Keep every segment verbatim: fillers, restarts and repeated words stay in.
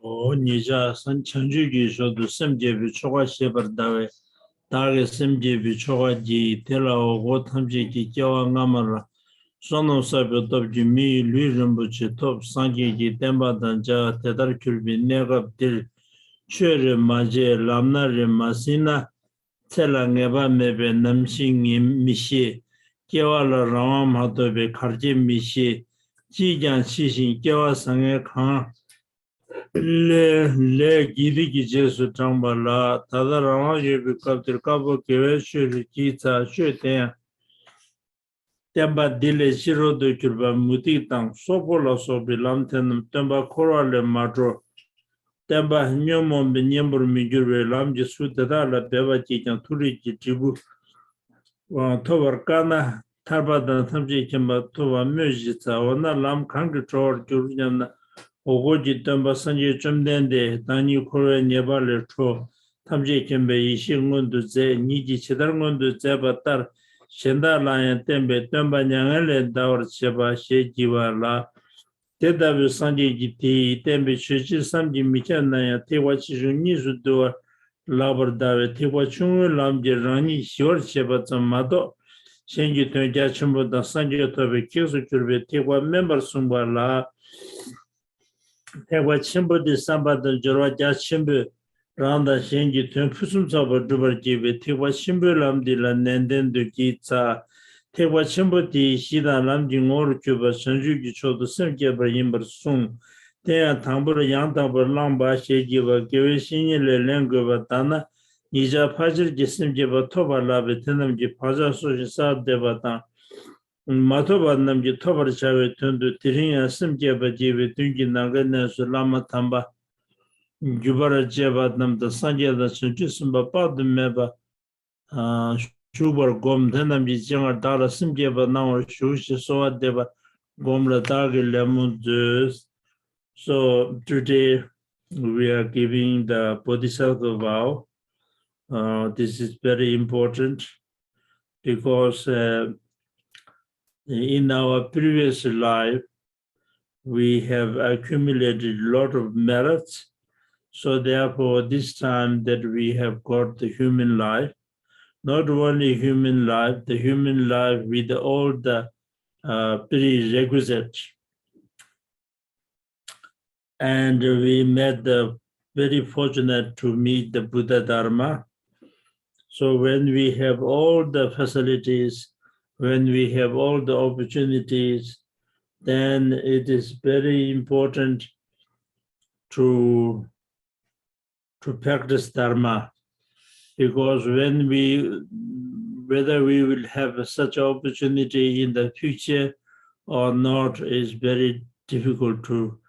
འོ། ཉེ་ཆར་སངས་བྱང་ཆུབ་ཀྱི་ཞོར་དུ་སེམས་བསྐྱེད་པའི་ཆོ་ག་བཞེས་པར་གདའ་བས། བདག་གིས་སེམས་བསྐྱེད་པའི་ཆོ་ག་བགྱིས། དེ་ལ་འོག་སྒོ་ཐམས་ཅད་ཀྱི་སྐྱེ་བ་སྔ་མ་ལ་བསོད་ནམས་བསགས་པའི་སྟོབས་ཀྱིས་མི་ཡི་ལུས་རིན་པོ་ཆེ་ཐོབ། སངས་རྒྱས་ཀྱི་བསྟན་པ་དང་མཇལ་བ་དེ་ལྟར་གྱུར་པའི་གནས་སྐབས་འདིར། ཆོས་རེ་མ་བྱས། ལམ་སྣ་རེ་མ་ཟིན་ན། ཚེ་ལ་ངེས་པ་མེད་པས་ནམ་ཤི་ངེས་མི་ཤེས། སྐྱེ་བ་ལ་རང་དབང་མ་ཐོབ་པས་གར་སྐྱེ་མི་ཤེས། ཅིས་ཀྱང་འཆི་ཞིང་སྐྱེ་བ་བཟང་ངན་གང་ལས་ལས་དགེ་སྡིག་གི་རྗེས་སུ་འབྲངས་པ་ལགས། ད་ལྟ་རང་དབང་ཡོད་པའི་སྐབས་འདིར་དཀར་པོ་དགེ་བའི་ཆོས་རེ་བགྱིས་ཚར། ཆོས་དེ་ཡང་བསྟན་པ་འདི་ལས་ཕྱི་རོལ་དུ་གྱུར་པ་མུ་སྟེགས་དང་སོག་པོ་ལ་སོགས་པའི་ལམ་དེ་རྣམས་སྟོན་པ་འཁོར་བ་ལས་མ་གྲོལ། བསྟན་པ་ཉོན་མོངས་པའི་གཉེན་པོར་མི་འགྱུར་བའི་ལམ་གྱི་ཚུལ་དེ་དག་ལ་འབད་པ་གྱིས་ཀྱང་མཐོ་རིས་ཀྱི་འབྲས་བུ་ཐོབ་པར་དཀའ་ན། ཐར་པ་དང་ཐམས་ཅད་མཁྱེན་པ་ཐོབ་པ་སྨོས་ཅི་ཚར། འོ་ན་ལམ་གང་གིས་གྲོལ་བར་འགྱུར་སྙམ་ན། འོག་སྒོ་གི་སྟོན་པ་སངས་རྒྱས་བཅོམ་ལྡན་འདས་བདག་ཉིད་འཁོར་བའི་ཉེས་པ་ལས་གྲོལ། ཐམས་ཅད་མཁྱེན་པའི་ཡེ་ཤེས་མངོན་དུ་མཛད། ཉིད་ཀྱིས་ཇི་ལྟར་མངོན་དུ་མཛད་པ་ལྟར་གཞན་དག་ལ་ཡང་བསྟན་པས་སྟོན་པ་མྱ་ངན་ལས་འདའ་བར་བྱེད་པ་ཞེས་བགྱི་བ་ལགས། དེ་ལྟ་བུའི་སངས་རྒྱས་ཀྱིས་དེ་ཡི་བསྟན་པའི་ཆོས་ཅི་བསམ་གྱིས་མི་ཁྱབ་ན་ཡང་ཐེག་པ་ཆེ་ཆུང་གཉིས་སུ་འདུ་བར་ལག་པར་བརྡར་བས། ཐེག་པ་ཆུང་ངུའི་ལམ་གྱིས་རང་ཉིད་ཞི་བར་བྱེད་པ་ཙམ་མ་གཏོགས། གཞན་གྱི་དོན་རྒྱ་ཆེན་པོ་དང་སངས་རྒྱས་ཐོབ་པའི་གེགས་སུ་གྱུར་པའི་ཐེག་པ་དམན་པར་གསུངས་པ་ལགས། ཐེག་པ་ཆེན་པོ་འདི་བསམ་པ་དང་སྦྱོར་བ་རྒྱ་ཆེན་པོས་རང་དང་གཞན་གྱི་དོན་ཕུན་སུམ་ཚོགས་པར་སྒྲུབ་པར་བགྱིད་པས་ཐེག་པ་ཆེན་པོའི་ལམ་འདི་ལ་ནན་ཏན་དུ་བགྱིས་ཚར། ཐེག་པ་ཆེན་པོ་དེའི་གཞི་དང་ལམ་གྱི་ངོ་བོར་གྱུར་པ་བྱང་ཆུབ་ཀྱི་མཆོག་ཏུ་སེམས་བསྐྱེད་པ་ཡིན་པར་གསུངས། དེ་ཡང་དང་པོར་ཡང་དག་པར་བླངས་པ་ཞེས་བགྱི་བ་དགེ་བའི་བཤེས་གཉེན་ལས་ལེན་དགོས་པ་ལྟར་ན། ཉེ་ཆར་ཕལ་ཆེར་གྱིས་སེམས་བསྐྱེད་པ་ཐོབ་པ་ལགས་པས། དེ་རྣམས་ཀྱི་བག་ཆགས་གསོ་ཞིང་གསར་འདེབས་པ་དང་། མ་ཐོབ་པ་རྣམས་ཀྱིས་ཐོབ་པར་བྱ་བའི་དོན་དུ་དེ་རིང་ཡང་སེམས་བསྐྱེད་པ་བགྱིས་པའི་མདུན་གྱི་ནམ་མཁའི་གནས་སུ་བླ་མ་དམ་པ་བརྒྱུད་པར་བཅས་པ་རྣམས་དང་། སངས་རྒྱས་དང་བྱང་ཆུབ་སེམས་དཔའ་དཔག་ཏུ་མེད་པ་ཨ་བཞུགས་པར་བསྒོམ། དེ་རྣམས་ཀྱི་སྤྱན་སྔར་བདག་ལ་སེམས་བསྐྱེད་པ་གནང་བར་ཞུ་ཞེས་གསོལ་བ་འདེབས་པ་སྒོམ་ལ་བདག་གིས་ལད་མོ་མཛོད། So today we are giving the Bodhisattva vow. Uh, this is very important because uh, in our previous life, we have accumulated a lot of merits. So therefore, this time that we have got the human life, not only human life, the human life with all the uh, prerequisite. And we made the very fortunate to meet the Buddha Dharma. So when we have all the facilities, when we have all the opportunities, then it is very important to to practice Dharma, because when we, whether we will have such opportunity in the future or not is very difficult to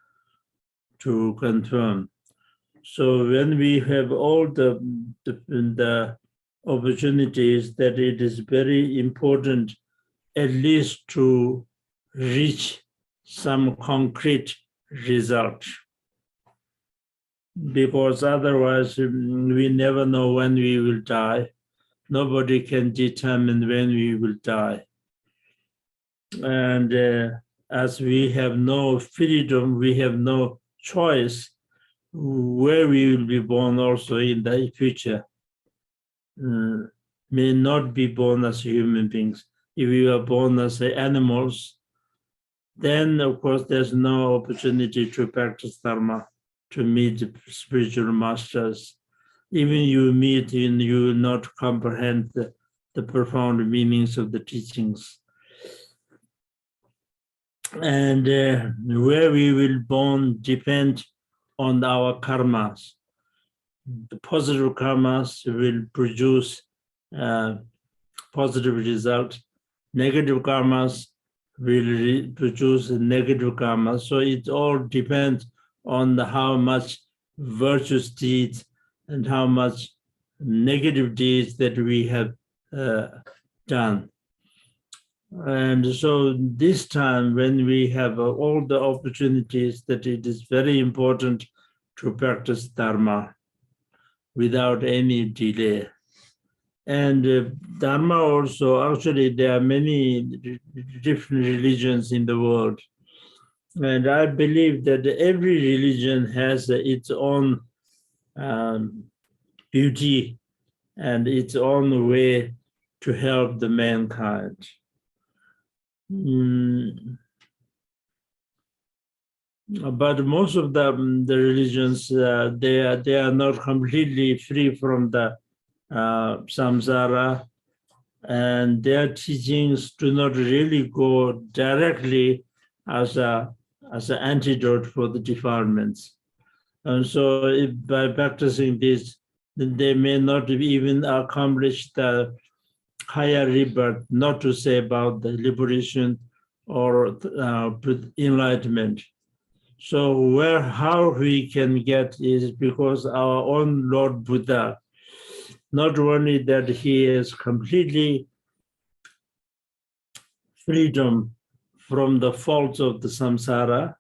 to confirm. So when we have all the the, the opportunities, that it is very important at least to reach some concrete result, because otherwise, mm, we never know when we will die. Nobody can determine when we will die. And uh, as we have no freedom, we have no choice where we will be born also in the future. Mm, may not be born as human beings. If we are born as animals, then of course there's no opportunity to practice Dharma, to meet the spiritual masters. Even you meet, you, you will not comprehend the, the profound meanings of the teachings. And uh, where we will born depend on our karmas. The positive karmas will produce uh, positive result. Negative karmas will re- produce negative karma. So it all depends on the, how much virtuous deeds and how much negative deeds that we have uh, done. And so this time, when we have uh, all the opportunities, that it is very important to practice Dharma without any delay. And uh, Dharma also, actually, there are many different religions in the world. And I believe that every religion has its own um, beauty and its own way to help the mankind. Mm. But most of the, the religions, uh, they are, they are not completely free from the uh, samsara, and their teachings do not really go directly as a as an antidote for the defilements. And so, if by practicing this, then they may not even accomplish the higher rebirth, not to say about the liberation or uh, enlightenment. So where, how we can get is because our own Lord Buddha, not only that he is completely freedom from the faults of the samsara,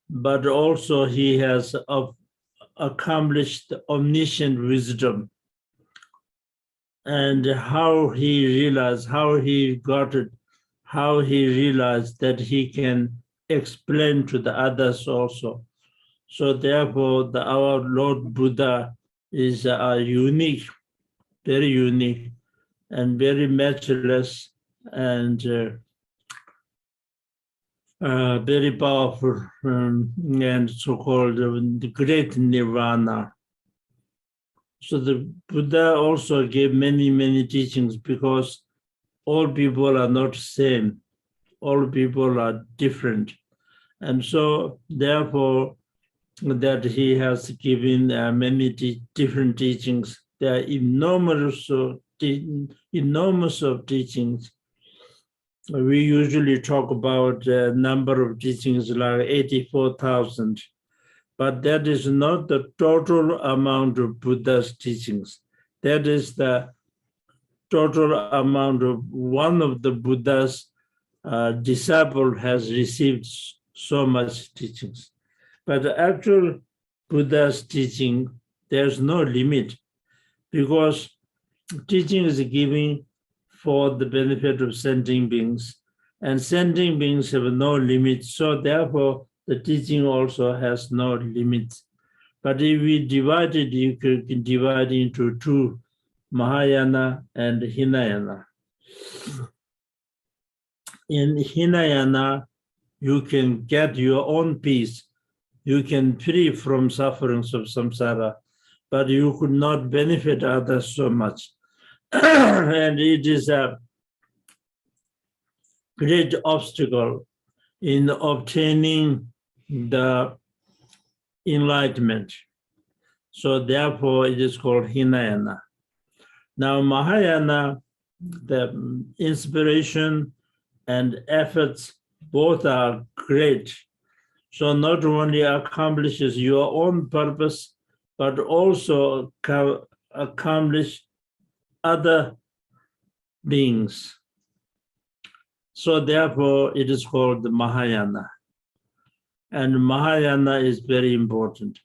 but also he has accomplished omniscient wisdom. And how he realized, how he got it, how he realized that he can explain to the others also. So therefore, the, our Lord Buddha is a unique, very unique, and very matchless, and uh, uh, very powerful, um, and so-called uh, the great nirvana. So the Buddha also gave many, many teachings because all people are not same. All people are different. And so therefore that he has given uh, many te- different teachings. There are enormous of te- enormous of teachings. We usually talk about a number of teachings like eighty-four thousand, but that is not the total amount of Buddha's teachings. That is the total amount of one of the Buddha's uh, disciple has received so much teachings. But the actual Buddha's teaching, there's no limit because teaching is giving for the benefit of sentient beings, and sentient beings have no limit. So therefore, the teaching also has no limit. But if we divide it, you can divide into two, Mahayana and Hinayana. In Hinayana, you can get your own peace. You can free from sufferings of samsara, but you could not benefit others so much. And it is a great obstacle in obtaining the enlightenment. So therefore, it is called Hinayana. Now, Mahayana, the inspiration and efforts, both are great. So not only accomplishes your own purpose, but also accomplish other beings. So therefore, it is called the Mahayana. And Mahayana is very important.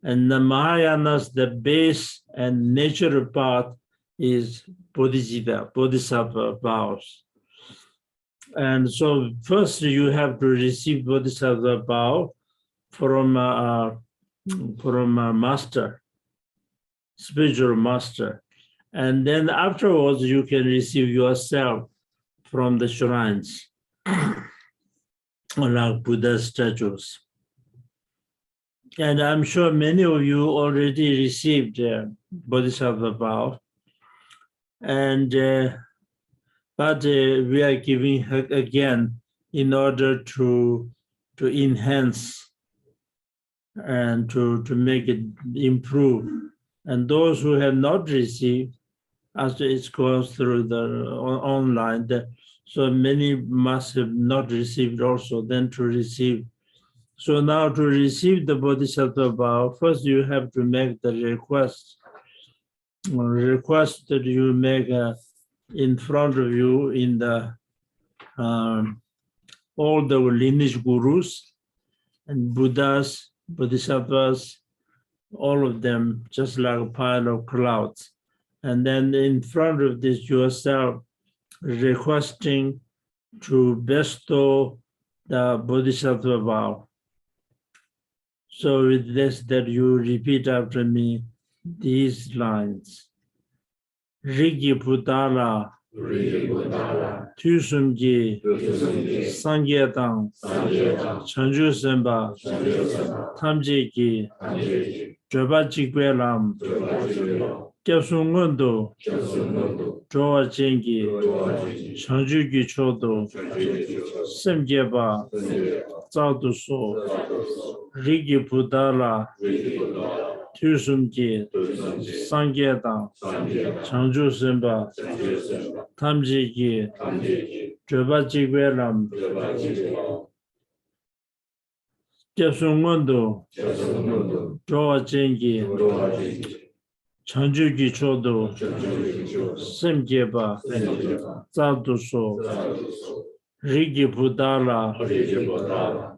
And the Mahayana's the base and natural path is Bodhicitta, Bodhisattva vows. And so first you have to receive Bodhisattva vow from a, from a master, spiritual master. And then afterwards, you can receive yourself from the shrines, like Buddha statues. And I'm sure many of you already received uh, Bodhisattva vow. And uh, but uh, we are giving again in order to to enhance and to, to make it improve. And those who have not received, as it goes through the online, the, so many must have not received also, then to receive. So now to receive the Bodhisattva vow, first you have to make the request request that you make uh, in front of you in the um, all the lineage gurus and Buddhas, Bodhisattvas, all of them, just like a pile of clouds. And then in front of this yourself, requesting to bestow the Bodhisattva vow. So with this, that you repeat after me these lines. རིགས་ཀྱི་བུ་དག་ལ། རིགས་ཀྱི་བུ་དག་ལ། དུས་གསུམ་གྱི། དུས་གསུམ་གྱི། སངས་རྒྱས་དང་། སངས་རྒྱས་དང་། བྱང་ཆུབ་སེམས་དཔའ། བྱང་ཆུབ་སེམས་དཔའ། ཐམས་ཅད་ཀྱི། ཐམས་ཅད་ཀྱི། བགྲོད་པ་གཅིག་པའི་ལམ། བགྲོད་པ་གཅིག་པའི་ལམ། སྐྱབས་གསུམ་སྔོན་དུ། སྐྱབས་གསུམ་སྔོན་དུ། འགྲོ་བ་ཅན་གྱི། འགྲོ་བ་ཅན་གྱི། བྱང་ཆུབ་ཀྱི་མཆོག་ཏུ། བྱང་ཆུབ་ཀྱི་མཆོག་ཏུ། སེམས་བསྐྱེད་པ། སེམས་བསྐྱེད་པ། སྩལ་དུ་གསོལ། སྩལ་དུ་གསོལ། རིགས་ཀྱི་བུ་དག་ལ། རིགས་ཀྱི་བུ་དག་ལ། དུས་གསུམ་གྱི། དུས་གསུམ་གྱི། སངས་རྒྱས་དང་། སངས་རྒྱས་དང་། བྱང་ཆུབ་སེམས་དཔའ། བྱང་ཆུབ་སེམས་དཔའ། ཐམས་ཅད་ཀྱི། ཐམས་ཅད་ཀྱི། བགྲོད་པ་གཅིག་པའི་ལམ། བགྲོད་པ་གཅིག་པའི་ལམ། སྐྱབས་གསུམ་སྔོན་དུ། སྐྱབས་གསུམ་སྔོན་དུ། འགྲོ་བ་ཅན་གྱི། འགྲོ་བ་ཅན་གྱི། བྱང་ཆུབ་ཀྱི་མཆོག་ཏུ། བྱང་ཆུབ་ཀྱི་མཆོག་ཏུ། སེམས་བསྐྱེད་པ། སེམས་བསྐྱེད་པ། སྩལ་དུ་གསོལ། སྩལ་དུ་གསོལ། རིགས་ཀྱི་བུ་དག་ལ། རིགས་ཀྱི་བུ་དག་ལ།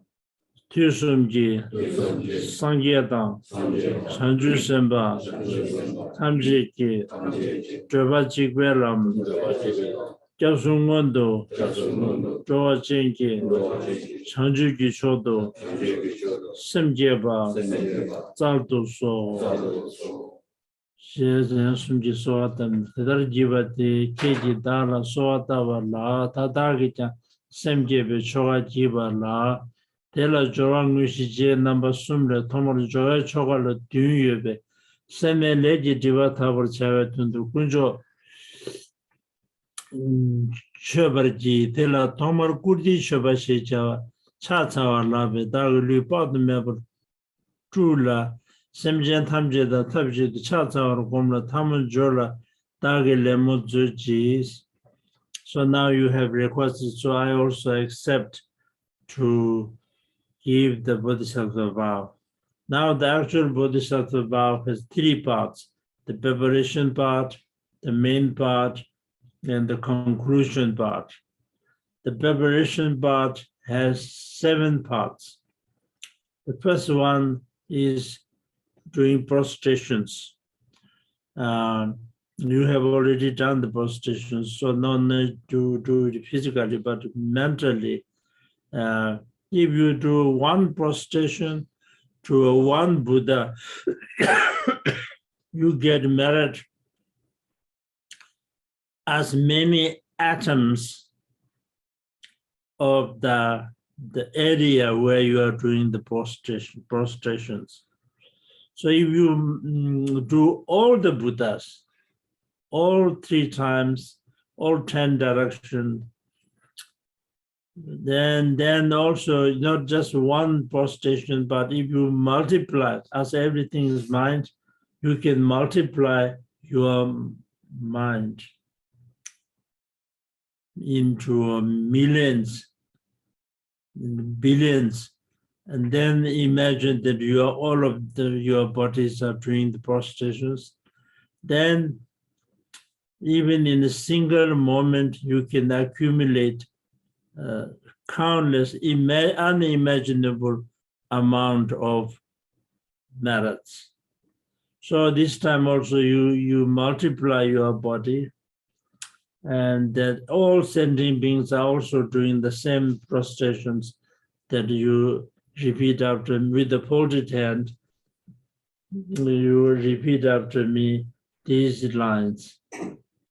དུས་གསུམ་གྱི། དུས་གསུམ་གྱི། སངས་རྒྱས་དང་། སངས་རྒྱས་དང་། བྱང་ཆུབ་སེམས་དཔའ། བྱང་ཆུབ་སེམས་དཔའ། ཐམས་ཅད་ཀྱི། ཐམས་ཅད་ཀྱི། བགྲོད་པ་གཅིག་པའི་ལམ། བགྲོད་པ་གཅིག་པའི་ལམ། སྐྱབས་གསུམ་སྔོན་དུ། སྐྱབས་གསུམ་སྔོན་དུ། འགྲོ་བ་ཅན་གྱི། འགྲོ་བ་ཅན་གྱི། བྱང་ཆུབ་ཀྱི་མཆོག་ཏུ། བྱང་ཆུབ་ཀྱི་མཆོག་ཏུ། སེམས་བསྐྱེད་པ། སེམས་བསྐྱེད་པ། སྩལ་དུ་གསོལ། སྩལ་དུ་གསོལ། ཞེས་གཞན་གསུམ་གྱིས་གསོལ་བ་བཏབ་ནས། དེ་ལྟར་བགྱིས་པ་དེས་ཁྱེད་ཀྱིས་བདག་ལ་གསོལ་བ་བཏབ་པ་ལ། ད་བདག་གིས་ཀྱང་སེམས་བསྐྱེད་པའི་ཆོ་ག་བགྱིས་པ་ལ། དེ་ལ་སྦྱོར་བ་དངོས་གཞི་རྗེས་རྣམ་པ་གསུམ་ལས། ཐོག་མར་སྦྱོར་བའི་ཆོ་ག་ལ་བདུན་ཡོད་པས། སེམས་མའི་ལས་ཀྱི་སྒྲིབ་པ་དག་པར་བྱ་བའི་དོན་དུ་དཀོན་མཆོག་མཆོད་པར་བགྱི། དེ་ལ་ཐོག་མར་བཀུར་སྟིའི་མཆོད་པ་ཞེས་བྱ་བ་ཕྱག་འཚལ་བ་ལགས་པས། བདག་གི་ལུས་དཔག་ཏུ་མེད་པར་སྤྲུལ་ལ། སེམས་ཅན་ཐམས་ཅད་དང་ཐབས་ཅིག་ཏུ་ཕྱག་འཚལ་བར་བསྒོམ་ལ། ཐལ་མོ་སྦྱོར་ལ། བདག་གི་ལད་མོ་མཛོད་ཅིག། So now you have requested, so I also accept to give the Bodhisattva vow. Now the actual Bodhisattva vow has three parts: the preparation part, the main part, and the conclusion part. The preparation part has seven parts. The first one is doing prostrations. Uh, you have already done the prostrations, so no need to do it physically, but mentally. Uh, if you do one prostration to a one Buddha, you get merit as many atoms of the, the area where you are doing the prostration, prostrations. So if you, mm, do all the Buddhas, all three times, all ten direction, then, then also not just one prostration, but if you multiply, as everything is mind, you can multiply your mind into millions, billions, and then imagine that you are all of the, your bodies are doing the prostrations. Then, even in a single moment, you can accumulate, uh, countless, ima-, unimaginable amount of merits. So this time also you, you multiply your body, and that all sentient beings are also doing the same prostrations that you repeat after me with the folded hand. You repeat after me these lines.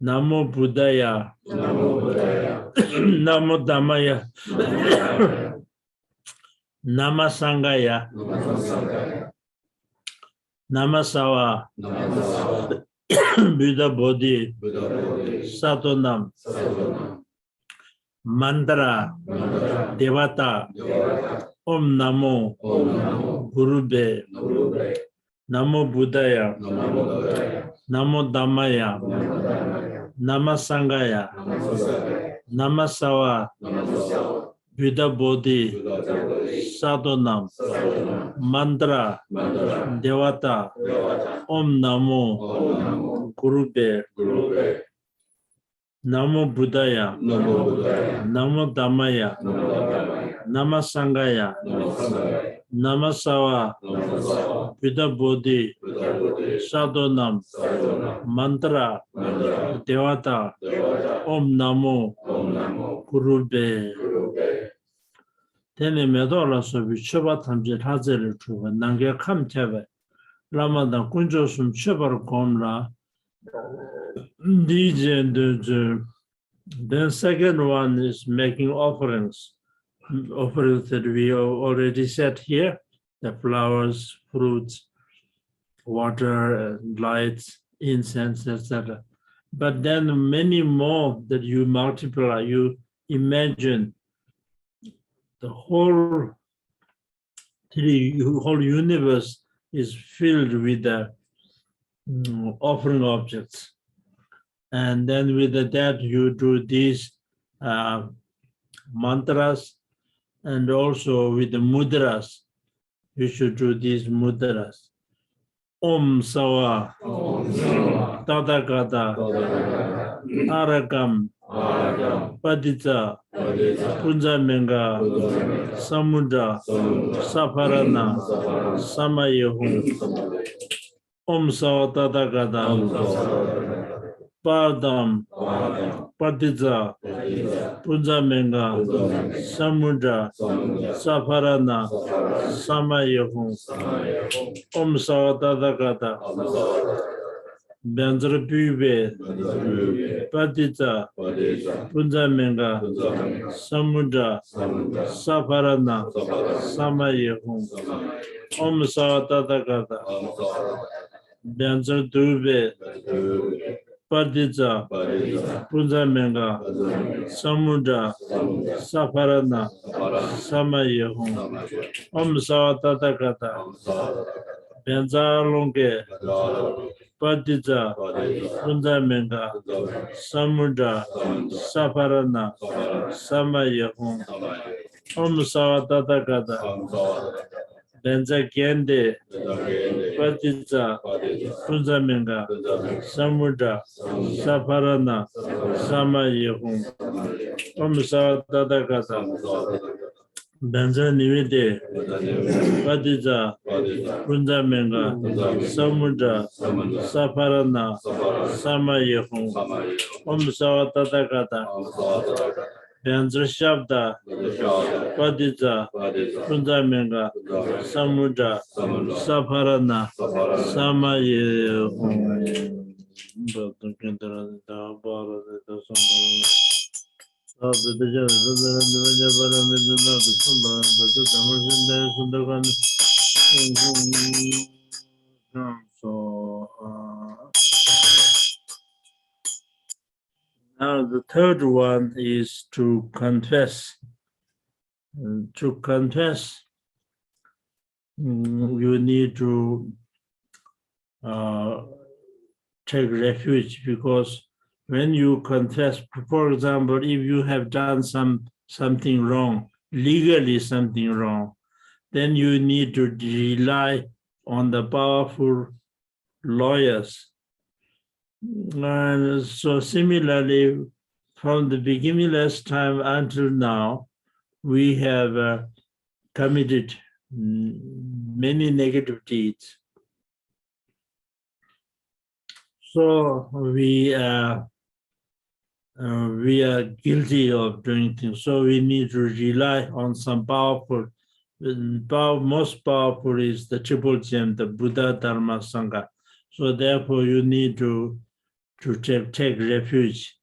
Namo Buddhaya. Namo Buddhaya. Namo Dhammaya. Nama Sanghaya. Nama Sanghaya. Nama Sava. Nama Sava. Buddha Bodhi. Buddha Bodhi. Sato Nam. Sato Nam. Mantra. Mantra. Devata. Devata. Om Namo. Om Namo. Gurubhe. Gurubhe. Namo Buddhaya. Namo Buddhaya. Namo Dhammaya. Namo Dhammaya. Nama Sanghaya. Nama Sanghaya. Nama Sava. Nama Sava. Buddha Bodhi. Buddha Bodhi. Sato Nam. Sato Nam. Mantra. Mantra. Devata. Devata. Om Namo. Om Namo. Gurubhe. Gurubhe. Namo Buddhaya. Namo Buddhaya. Namo Dhammaya. Namo Dhammaya. Nama Sanghaya. Nama Sanghaya. Nama Sava. Nama Sava. Buddha Bodhi. Buddha Bodhi. Sato Nam. Sato Nam. Mantra. Mantra. Devata. Devata. Om Namo. Om Namo. Gurubhe. Gurubhe. དེ་ནི་མེ་ཏོག་ལ་སོགས་པའི་མཆོད་པ་ཐམས་ཅད་ལྷ་རྫས་ལས་གྲུབ་པ་ནམ་མཁའི་ཁམས་ཁྱབ་པའི་བླ་མ་དང་དཀོན་མཆོག་གསུམ་མཆོད་པར་བསྒོམས་ལ། འདིའི་རྗེས་ཟློས་མཛོད། Then second one is making offerings. Offerings that we have already said here, the flowers, fruits, water, uh, lights, incense, et cetera. But then many more that you multiply, you imagine the whole, the whole universe is filled with the, mm, offering objects. And then with that, you do these, uh, mantras, and also with the mudras. You should do these mudras. ཨོཾ་སརྦ་ཏ་ཐཱ་ག་ཏ་ཨ་ར་ཀཾ་པ་ཏི་ཙ་པུ་ཛ་མེ་ག་ས་མུ་དྲ་ས་བྷ་ར་ཎ་ས་མ་ཡེ་ཧཱུྃ། ཨོཾ་སརྦ་ཏ་ཐཱ་ག་ཏ་པཱརྠཾ་པ་ཏི་ཙ་པུ་ཛ་མེ་ག་ས་མུ་དྲ་ས་བྷ་ར་ཎ་ས་མ་ཡེ་ཧཱུྃ། ཨོཾ་སརྦ་ཏ་ཐཱ་ག་ཏ། བཛྲ་པུཥྤེ་པ་ཏི་ཙ་པུ་ཛ་མེ་ག་ས་མུ་དྲ་ས་བྷ་ར་ཎ་ས་མ་ཡེ་ཧཱུྃ། ཨོཾ་སརྦ་ཏ་ཐཱ་ག་ཏ། བཛྲ་དྷཱུ་པེ་པ་ཏི་ཙ་པུ་ཛ་མེ་ག་ས་མུ་དྲ་ས་བྷ་ར་ཎ་ས་མ་ཡེ་ཧཱུྃ། ཨོཾ་སརྦ་ཏ་ཐཱ་ག་ཏ། བཛྲ་ཨ་ལོ་ཀེ་པ་ཏི་ཙ་པུ་ཛ་མེ་ག་ས་མུ་དྲ་ས་བྷ་ར་ཎ་ས་མ་ཡེ་ཧཱུྃ། ཨོཾ་སརྦ་ཏ་ཐཱ་ག་ཏ། བཛྲ་གནྡྷེ་པ་ཏི་ཙ་པུ་ཛ་མེ་ག་ས་མུ་དྲ་ས་བྷ་ར་ཎ་ས་མ་ཡེ་ཧཱུྃ། ཨོཾ་སརྦ་ཏ་ཐཱ་ག་ཏ། བཛྲ་ནི་བེ་ཏེ་པ་ཏི་ཙ་པུ་ཛ་མེ་ག་ས་མུ་དྲ་ས་བྷ་ར་ཎ་ས་མ་ཡེ་ཧཱུྃ། ཨོཾ་སརྦ་ཏ་ཐཱ་ག་ཏ། བཛྲ་ཤབྡ་པ་ཏི་ཙ་པུ་ཛ་མེ་ག་ས་མུ་དྲ་ས་བྷ་ར་ཎ་ས་མ་ཡེ་ཧཱུྃ། Now the third one is to confess. Uh, to confess, mm, you need to, uh, take refuge, because when you confess, for example, if you have done some, something wrong, legally something wrong, then you need to rely on the powerful lawyers. And so similarly, from the beginningless time until now, we have, uh, committed, mm, many negative deeds. So we are, uh, we are guilty of doing things. So we need to rely on some powerful, uh, power, most powerful is the triple gem, the Buddha, Dharma, Sangha. So therefore you need to, to take, take refuge,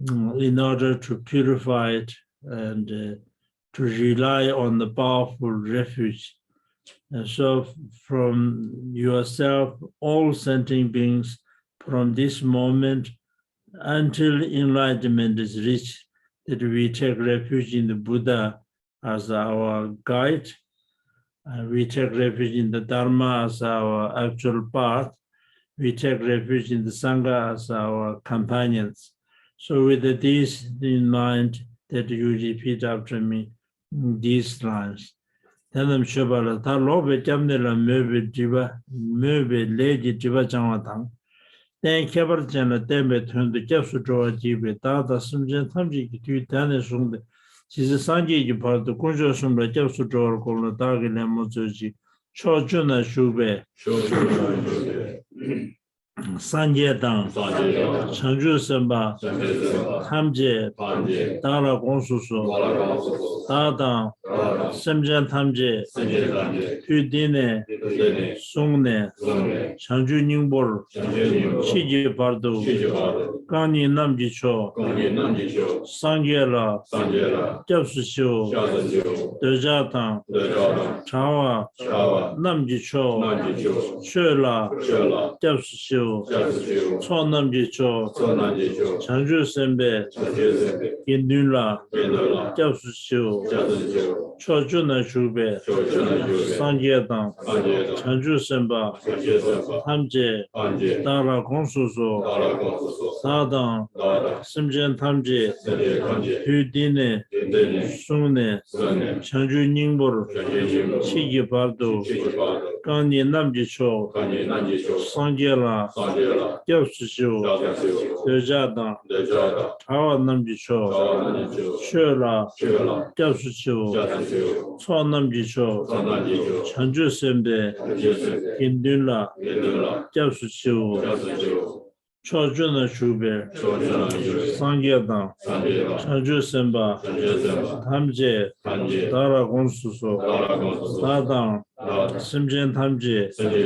mm, in order to purify it and, uh, to rely on the powerful refuge. And so from yourself, all sentient beings, from this moment until enlightenment is reached, that we take refuge in the Buddha as our guide. Uh, we take refuge in the Dharma as our actual path. We take refuge in the Sangha as our companions. So with this in mind, that you repeat after me these lines. དེ་རྣམས་མཆོད་པ་ལ། ད་ལོག་པའི་སྐྱབས་གནས་ལ་མོས་པའི་སྒྲིབ་པ། མོས་པའི་ལས་ཀྱི་སྒྲིབ་པ་སྦྱང་བ་དང་། གཏན་ཁྱད་པར་ཅན་ལ་བརྟེན་པའི་དོན་དུ་སྐྱབས་སུ་འགྲོ་བར་བགྱིད་པའི་བདག་དང་སེམས་ཅན་ཐམས་ཅད་ཀྱི་དུས་ད་ནས་བཟུང་སྟེ་ཇི་སྲིད་སངས་རྒྱས་ཀྱི་བར་དུ་དཀོན་མཆོག་གསུམ་ལ་སྐྱབས་སུ་འགྲོ་བར་བསྒོམས་ལ། བདག་གིས་ལན་མོ་སྩོལ་ཅིག། ཕྱོགས་བཅུ་ན་བཞུགས་པའི། ཕྱོགས་བཅུ་ན་བཞུགས་པའི། སངས་རྒྱས་དང་། སངས་རྒྱས་དང་། བྱང་ཆུབ་སེམས་དཔའ། བྱང་ཆུབ་སེམས་དཔའ། ཐམས་ཅད། ཐམས་ཅད། བདག་ལ་དགོངས་སུ་གསོལ། བདག་ལ་དགོངས་སུ་གསོལ། བདག་དང་། བདག་དང་། སེམས་ཅན་ཐམས་ཅད། སེམས་ཅན་ཐམས་ཅད། དུས་འདི་ནས། དུས་འདི་ནས། བཟུང་ནས། བཟུང་ནས། བྱང་ཆུབ་སྙིང་པོར། བྱང་ཆུབ་སྙིང་པོར། མཆིས་ཀྱི་བར་དུ། མཆིས་ཀྱི་བར་དུ། རྐང་གཉིས་རྣམས་ཀྱི་མཆོག་རྐང་གཉིས་རྣམས་ཀྱི་མཆོག་སངས་རྒྱས་ལ། སངས་རྒྱས་ལ། སྐྱབས་སུ་མཆིའོ། སྐྱབས་སུ་མཆིའོ། འདོད་ཆགས་དང་། འདོད་ཆགས་དང་། བྲལ་བ། བྲལ་བ། རྣམས་ཀྱི་མཆོག་རྣམས་ཀྱི་མཆོག་ཆོས་ལ། ཆོས་ལ། སྐྱབས་སུ་མཆིའོ། སྐྱབས་སུ་མཆིའོ། ཚོགས་རྣམས་ཀྱི་མཆོག་ཚོགས་རྣམས་ཀྱི་མཆོག་བྱང་ཆུབ་སེམས་དཔའི། བྱང་ཆུབ་སེམས་དཔའི། དགེ་འདུན་ལ། དགེ་འདུན་ལ། སྐྱབས་སུ་མཆིའོ། སྐྱབས་སུ་མཆིའོ། ཕྱོགས་བཅུ་ན་བཞུགས་པའི། ཕྱོགས་བཅུ་ན་བཞུགས་པའི། སངས་རྒྱས་དང་། སངས་རྒྱས་དང་། བྱང་ཆུབ་སེམས་དཔའ། བྱང་ཆུབ་སེམས་དཔའ། ཐམས་ཅད། ཐམས་ཅད། བདག་ལ་དགོངས་སུ་གསོལ། བདག་ལ་དགོངས་སུ་གསོལ། བདག་དང་། བདག་དང་། སེམས་ཅན་ཐམས་ཅད། སེམས་ཅན་ཐམས་ཅད།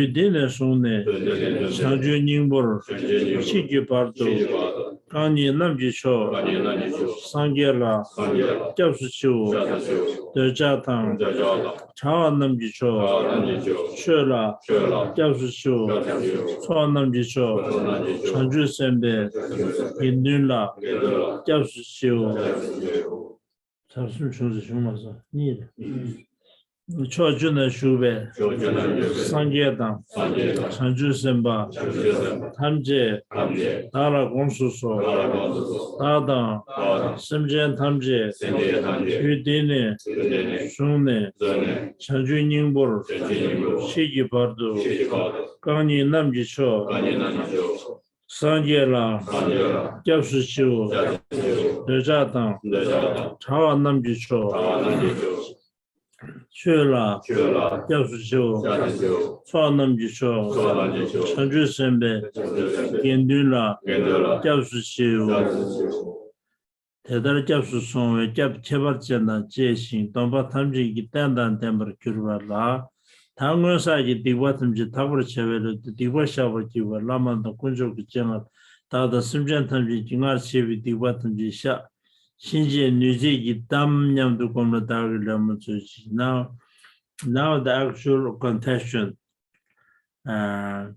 དུས་འདི་ནས། དུས་འདི་ནས། བཟུང་ནས། བཟུང་ནས། བྱང་ཆུབ་སྙིང་པོར། བྱང་ཆུབ་སྙིང་པོར། མཆིས་ཀྱི་བར་དུ། མཆིས་ཀྱི་བར་དུ། རྐང་གཉིས་རྣམས་ཀྱི་མཆོག་རྐང་གཉིས་རྣམས་ཀྱི་མཆོག་སངས་རྒྱས་ལ། སངས་རྒྱས་ལ། སྐྱབས་སུ་མཆིའོ། སྐྱབས་སུ་མཆིའོ། འདོད་ཆགས་དང་། འདོད་ཆགས་དང་། བྲལ་བ་རྣམས་ཀྱི་མཆོག་བྲལ་བ་རྣམས་ཀྱི་མཆོག་ཆོས་ལ། ཆོས་ལ། སྐྱབས་སུ་མཆིའོ། སྐྱབས་སུ་མཆིའོ། ཚོགས་རྣམས་ཀྱི་མཆོག་ཚོགས་རྣམས་ཀྱི་མཆོག་བྱང་ཆུབ་སེམས་དཔའི། བྱང་ཆུབ་སེམས་དཔའི། དགེ་འདུན་ལ། དགེ་འདུན་ལ། སྐྱབས་སུ་མཆིའོ། སྐྱབས་སུ་མཆིའོ། ཕྱོགས་བཅུ་ན་བཞུགས་པའི། ཕྱོགས་བཅུ་ན་བཞུགས་པའི། སངས་རྒྱས་དང་། སངས་རྒྱས་དང་། བྱང་ཆུབ་སེམས་དཔའ། བྱང་ཆུབ་སེམས་དཔའ། ཐམས་ཅད། ཐམས་ཅད། བདག་ལ་དགོངས་སུ་གསོལ། བདག་ལ་དགོངས་སུ་གསོལ། བདག་དང་། བདག་དང་། སེམས་ཅན་ཐམས་ཅད། སེམས་ཅན་ཐམས་ཅད། དུས་འདི་ནས་བཟུང་ནས། དུས་འདི་ནས་བཟུང་ནས། བྱང་ཆུབ་སྙིང་པོར། བྱང་ཆུབ་སྙིང་པོར། མཆིས་ཀྱི་བར་དུ། མཆིས་ཀྱི་བར་དུ། རྐང་གཉིས་རྣམས་ཀྱི་མཆོག་རྐང་གཉིས་རྣམས་ཀྱི་མཆོག་སངས་རྒྱས་ལ། སངས་རྒྱས་ལ། སྐྱབས་སུ་མཆིའོ། སྐྱབས་སུ་མཆིའོ། འདོད་ཆགས་དང་། འདོད་ཆགས་དང་། བྲལ་བ་རྣམས་ཀྱི་མཆོག་བྲལ་བ་རྣམས་ཀྱི་མཆོག་ཆོས་ལ། ཆོས་ལ། སྐྱབས་སུ་མཆིའོ། སྐྱབས་སུ་མཆིའོ། ཚོགས་རྣམས་ཀྱི་མཆོག་ཚོགས་རྣམས་ཀྱི་མཆོག་བྱང་ཆུབ་སེམས་དཔའི། བྱང་ཆུབ་སེམས་དཔའི། དགེ་འདུན་ལ། དགེ་འདུན་ལ། སྐྱབས་སུ་མཆིའོ། སྐྱབས་སུ་མཆིའོ། ཚར་གསུམ་བྱུང་ཟེར་བྱུང་མ་སོང་གཉིས་རེད། ཕྱོགས་བཅུ་ན་བཞུགས་པའི། ཕྱོགས་བཅུ་ན་བཞུགས་པའི། སངས་རྒྱས་དང་། སངས་རྒྱས་དང་། བྱང་ཆུབ་སེམས་དཔའ། བྱང་ཆུབ་སེམས་དཔའ། ཐམས་ཅད། ཐམས་ཅད། བདག་ལ་དགོངས་སུ་གསོལ། བདག་ལ་དགོངས་སུ་གསོལ། བདག་དང་། བདག་དང་། སེམས་ཅན་ཐམས་ཅད། སེམས་ཅན་ཐམས་ཅད། དུས་འདི་ནས། དུས་འདི་ནས། བཟུང་ནས། བཟུང་ནས། བྱང་ཆུབ་སྙིང་པོར། བྱང་ཆུབ་སྙིང་པོར། མཆིས་ཀྱི་བར་དུ། མཆིས་ཀྱི་བར་དུ། རྐང་གཉིས་རྣམས་ཀྱི་མཆོག་རྐང་གཉིས་རྣམས་ཀྱི་མཆོག་སངས་རྒྱས་ལ། སངས་རྒྱས་ལ། སྐྱབས་སུ་མཆིའོ། སྐྱབས་སུ་མཆིའོ། འདོད་ཆགས་དང་། འདོད་ཆགས་དང་། བྲལ་བ་རྣམས་ཀྱི་མཆོག་བྲལ་བ་རྣམས་ཀྱི་མཆོག་ཆོས་ལ། ཆོས་ལ། སྐྱབས་སུ་མཆིའོ། སྐྱབས་སུ་མཆིའོ། ཚོགས་རྣམས་ཀྱི་མཆོག་ཚོགས་རྣམས་ཀྱི་མཆོག་བྱང་ཆུབ་སེམས་དཔའི། བྱང་ཆུབ་སེམས་དཔའི། དགེ་འདུན་ལ། དགེ་འདུན་ལ། སྐྱབས་སུ་མཆིའོ། སྐྱབས་སུ་མཆིའོ། དེ་ལྟར་སྐྱབས་སུ་སོང་བའི་སྐྱབས་ཁྱད་པར་ཅན་དང་བཅས་ཤིང་སྡོམ་པ་ཐམས་ཅད་ཀྱི་རྟེན་དང་ལྡན་པར་གྱུར་པ་ལ། ད་སྔོན་བསགས་ཀྱི་སྡིག་པ་ཐམས་ཅད་དག་པར་བྱ་བའི་སླད་དུ་སྡིག་པ་བཤགས་པར་བགྱི་བ་བླ་མ་དང་དཀོན་མཆོག་གི་སྤྱན་སྔར་བདག་དང་སེམས་ཅན་ཐམས་ཅད་ཀྱིས་སྔར་བྱས་པའི་སྡིག་པ་ཐམས་ཅད་བཤགས། གཤིན་རྗེའི་ནུས་ཚད་ཀྱིས་བསྡམ་སྙམ་དུ་བསྒོམས་ལ་བདག་གི་ལད་མོ་ཚུལ་བཞིན། Now, now the actual confession. Uh,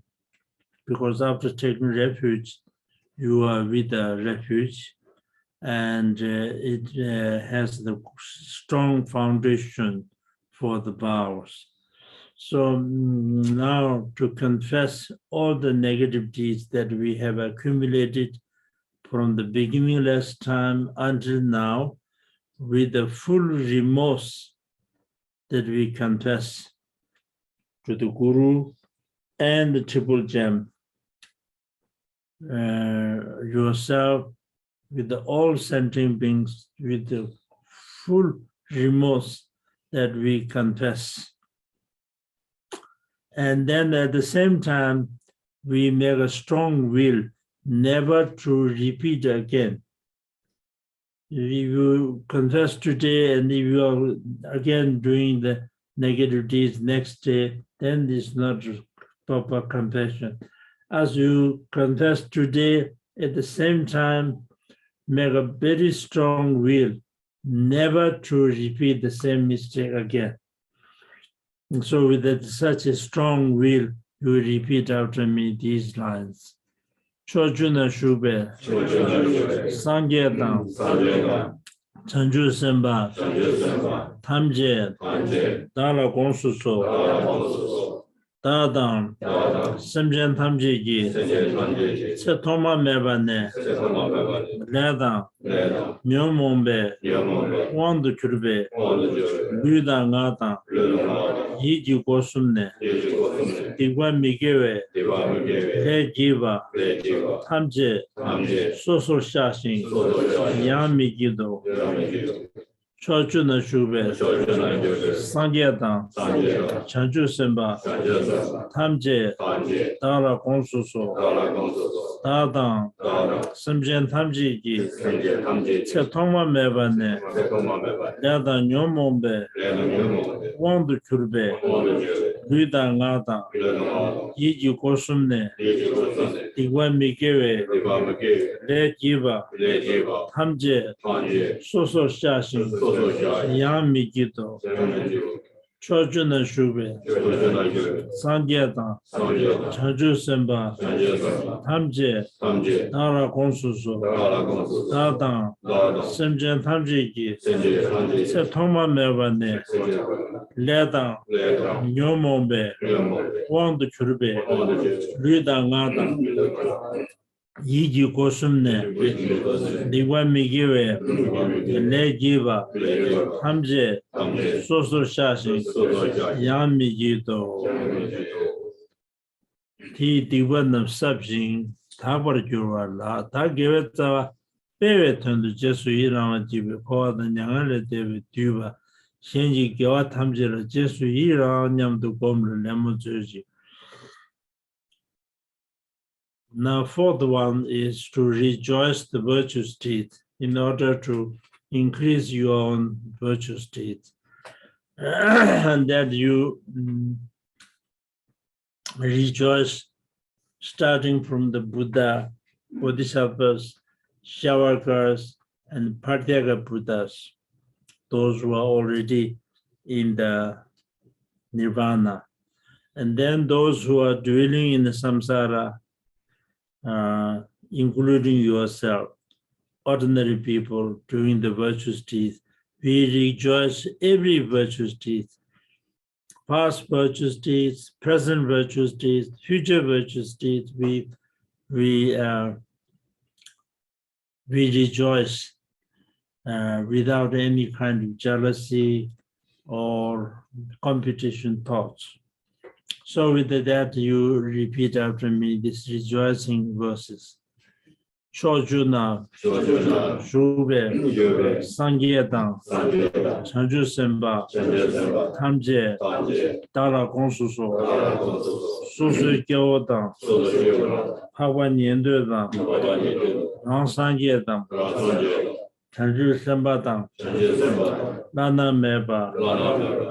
because after taking refuge, you are with the refuge, and uh, it uh, has the strong foundation for the vows. So mm, now to confess all the negative deeds that we have accumulated from the beginningless time until now with the full remorse that we confess to the Guru and the Triple Gem, uh, yourself, with the all sentient beings, with the full remorse that we confess. And then at the same time, we make a strong will never to repeat again. If you confess today and if you are again doing the negative deeds next day, then it's not proper confession. As you confess today, at the same time, make a very strong will never to repeat the same mistake again. So with that, such a strong will, you repeat after me these lines. ཕྱོགས་བཅུ་ན་བཞུགས་པའི། ཕྱོགས་བཅུ་ན་བཞུགས་པའི། སངས་རྒྱས་དང་། སངས་རྒྱས་དང་། བྱང་ཆུབ་སེམས་དཔའ། བྱང་ཆུབ་སེམས་དཔའ། ཐམས་ཅད། ཐམས་ཅད། བདག་ལ་དགོངས་སུ་གསོལ། བདག་ལ་དགོངས་སུ་གསོལ། བདག་དང་། བདག་དང་། སེམས་ཅན་ཐམས་ཅད་ཀྱི། སེམས་ཅན་ཐམས་ཅད་ཀྱི། ཚེ་ཐོག་མ་མེད་པ་ནས། ཚེ་ཐོག་མ་མེད་པ་ནས། ལས་དང་། ལས་དང་། ཉོན་མོངས་པའི། ཉོན་མོངས་པའི། དབང་དུ་གྱུར་པའི། དབང་དུ་གྱུར་པའི། ལུས་དང་ངག་དང་། ལུས་དང་ངག་དང་། ཡིད་ཀྱི་སྒོ་གསུམ་ནས། ཡིད་ཀྱི་སྒོ་གསུམ་ནས། སྡིག་པ་མི་དགེ་བའི། སྡིག་པ་མི་དགེ་བའི། ལས་བགྱིས་པ། ལས་བགྱིས་པ། ཐམས་ཅད། ཐམས་ཅད། སོ་སོར་བཤགས་ཤིང་། སོ་སོར་བཤགས་ཤིང་། ཡང་མི་བགྱིད་དོ། ཡང་མི་བགྱིད་དོ། ཕྱོགས་བཅུ་ན་བཞུགས་པའི་ཕྱོགས་བཅུ་ན་བཞུགས་པའི་སངས་རྒྱས་དང་སངས་རྒྱས་དང་བྱང་ཆུབ་སེམས་དཔའ་བྱང་ཆུབ་སེམས་དཔའ་ཐམས་ཅད་ཐམས་ཅད་བདག་ལ་དགོངས་སུ་གསོལ། བདག་ལ་དགོངས་སུ་གསོལ། བདག་དང་བདག་དང་སེམས་ཅན་ཐམས་ཅད་ཀྱི་སེམས་ཅན་ཐམས་ཅད་ཚེ་ཐོག་མ་མེད་པ་ནས་ཚེ་ཐོག་མ་མེད་པ་ནས་ལས་དང་ཉོན་མོངས་པའི་ལས་དང་ཉོན་མོངས་པའི་དབང་དུ་གྱུར་པའི་དབང་དུ་གྱུར་པའི་ལུས་དང་ངག་དང་ལུས་དང་ངག་དང་ཡིད་ཀྱི་སྒོ་གསུམ་ནས་ཡིད་ཀྱི་སྒོ་གསུམ་ནས་སྡིག་པ་མི་དགེ་བའི་སྡིག་པ་མི་དགེ་བའི་ལས་བགྱིས་པ་ལས་བགྱིས་པ་ཐམས་ཅད་ཐམས་ཅད་སོ་སོར་བཤགས་ཤིང་སོ་སོར་བཤགས་ཤིང་ཡང་མི་བགྱིད་དོ། ཡང་མི་བགྱིད་དོ། ཕྱོགས་བཅུ་ན་བཞུགས་པའི་ཕྱོགས་བཅུ་ན་བཞུགས་པའི་སངས་རྒྱས་དང་སངས་རྒྱས་དང་བྱང་ཆུབ་སེམས་དཔའ་བྱང་ཆུབ་སེམས་དཔའ་ཐམས་ཅད་ཐམས་ཅད་བདག་ལ་དགོངས་སུ་གསོལ། བདག་ལ་དགོངས་སུ་གསོལ། བདག་དང་བདག་དང་སེམས་ཅན་ཐམས་ཅད་ཀྱི་སེམས་ཅན་ཐམས་ཅད་ཚེ་ཐོག་མ་མེད་པ་ནས་ཚེ་ཐོག་མ་མེད་པ་ནས་ལས་དང་ལས་དང་ཉོན་མོངས་པའི་ཉོན་མོངས་པའི་དབང་དུ་གྱུར་པའི་དབང་དུ་གྱུར་པའི་ལུས་དང་ངག་དང་ཡིད་ཀྱི་སྒོ་གསུམ་ནས་སྡིག་པ་མི་དགེ་བའི་ལས་བགྱིས་པ་ཐམས་ཅད་སོ་སོར་བཤགས་ཤིང་ཡང་མི་བགྱིད་དོ། དེའི་སྡིག་པ་རྣམས་བསྲབས་ཤིང་དག་པར་འགྱུར་བ་ལ། ད་དགེ་བའི་རྩ་བ་སྤེལ་བའི་དོན་དུ་རྗེས་སུ་ཡི་རང་བར་བགྱིད་པའི་འཁོར་བ་དང་མྱ་ངན་ལས་འདས་པའི་འདུས་པ་གཞན་གྱི་དགེ་བ་ཐམས་ཅད་ལ་རྗེས་སུ་ཡི་རང་སྙམ་དུ་སྒོམ་ལ་ལད་མོ་མཛོད་ཅིག Now, fourth one is to rejoice the virtuous deed in order to increase your own virtuous deed. And that you mm, rejoice starting from the Buddha, Bodhisattvas, Shravakas, and Pratyeka Buddhas, those who are already in the Nirvana. And then those who are dwelling in the samsara, uh, including yourself, ordinary people doing the virtuous deeds, we rejoice every virtuous deed, past virtuous deeds, present virtuous deeds, future virtuous deeds. We, we, uh, we rejoice uh, without any kind of jealousy or competition thoughts. So with that, you repeat after me these rejoicing verses. ཕྱོགས་བཅུ་ན་བཞུགས་པའི་སངས་རྒྱས་དང་བྱང་ཆུབ་སེམས་དཔའ་ཐམས་ཅད་བདག་ལ་དགོངས་སུ་གསོལ། སོ་སོའི་སྐྱེ་བོ་དང་འཕགས་པ་ཉན་ཐོས་དང་རང་སངས་རྒྱས་དང་བྱང་ཆུབ་སེམས་དཔའ་དང་བླ་ན་མེད་པ་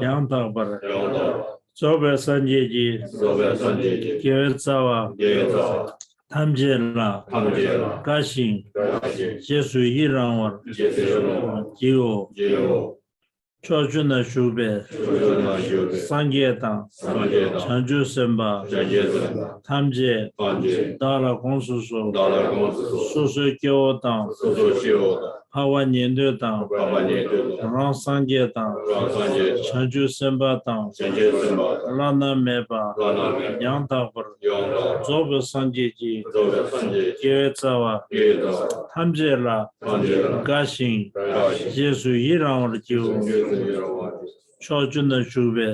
ཡང་དག་པར་རྫོགས་པའི་སངས་རྒྱས་ཀྱི་དགེ་བའི་རྩ་བ་ཐམས་ཅད་ལ་དགའ་ཞིང་རྗེས་སུ་ཡི་རང་བར་བགྱིའོ། ཕྱོགས་བཅུ་ན་བཞུགས་པའི་སངས་རྒྱས་དང་བྱང་ཆུབ་སེམས་དཔའ་ཐམས་ཅད་བདག་ལ་དགོངས་སུ་གསོལ། སོ་སོའི་སྐྱེ་བོ་དང་འཕགས་པ་ཉན་ཐོས་དང་རང་སངས་རྒྱས་དང་བྱང་ཆུབ་སེམས་དཔའ་དང་བླ་ན་མེད་པ་ཡང་དག་པར་རྫོགས་པའི་སངས་རྒྱས་ཀྱི་དགེ་བའི་རྩ་བ་ཐམས་ཅད་ལ་དགའ་ཞིང་རྗེས་སུ་ཡི་རང་བར་བགྱིའོ། ཕྱོགས་བཅུ་ན་བཞུགས་པའི་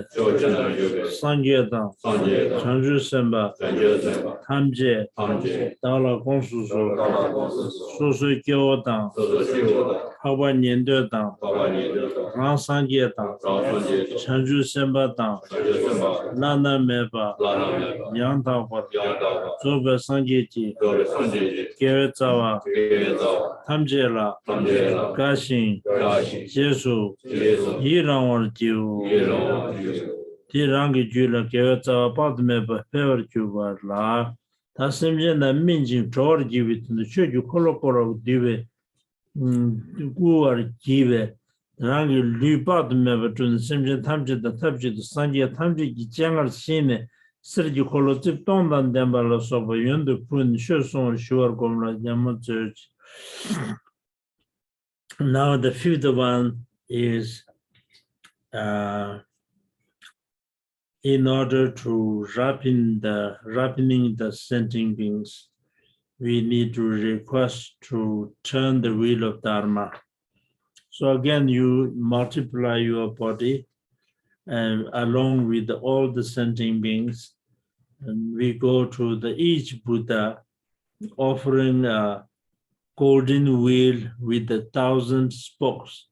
སངས་རྒྱས་དང་བྱང་ཆུབ་སེམས་དཔའ་ཐམས་ཅད་བདག་ལ་དགོངས་སུ་གསོལ། སོ་སོའི་སྐྱེ་བོ་དང་འཕགས་པ་ཉན་ཐོས་དང་རང་སངས་རྒྱས་དང་བྱང་ཆུབ་སེམས་དཔའ་དང་བླ་ན་མེད་པ་ཡང་དག་པར་རྫོགས་པའི་སངས་རྒྱས་ཀྱི་དགེ་བའི་རྩ་བ་ཐམས་ཅད་ལ་དགའ་ཞིང་རྗེས་སུ་ཡི་རང་བར་བགྱིའོ། དེས་རང་གི་རྒྱུད་ལ་དགེ་བའི་རྩ་བ་དཔག་ཏུ་མེད་པ་འཕེལ་བར་འགྱུར་བ་ལ། ད་སེམས་ཅན་རྣམས་སྨིན་ཅིང་གྲོལ་བར་བགྱིད་པའི་དོན་དུ་ཆོས་ཀྱི་འཁོར་ལོ་བསྐོར་བར་འདུས་པའི་བསྐུལ་བར་བགྱིས་པས། རང་གི་ལུས་དཔག་ཏུ་མེད་པ་བསྐྲུན་ནས་སེམས་ཅན་ཐམས་ཅད་དང་ཐབས་ཅིག་ཏུ་སངས་རྒྱས་ཐམས་ཅད་ཀྱི་སྤྱན་སྔར་ཕྱིན་ནས་གསེར་གྱི་འཁོར་ལོ་རྩིབས་སྟོང་དང་ལྡན་པ་ལ་སོགས་པ་ཡོན་དུ་ཕུལ་ནས་ཆོས་གསུང་བར་ཞུ་བར་བསྒོམ་ལ་ལད་མོ་མཛོད་ཅིག Now the fifth one is, uh, in order to ripen the, ripening the sentient beings, we need to request to turn the wheel of Dharma. So again, you multiply your body and along with all the sentient beings, and we go to the each Buddha offering a golden wheel with a thousand spokes.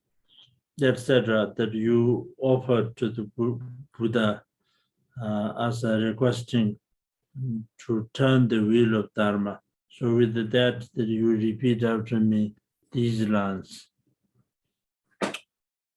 et cetera that you offered to the Bu- Buddha uh, as a requesting to turn the wheel of Dharma. So with that, that you repeat after me these lines.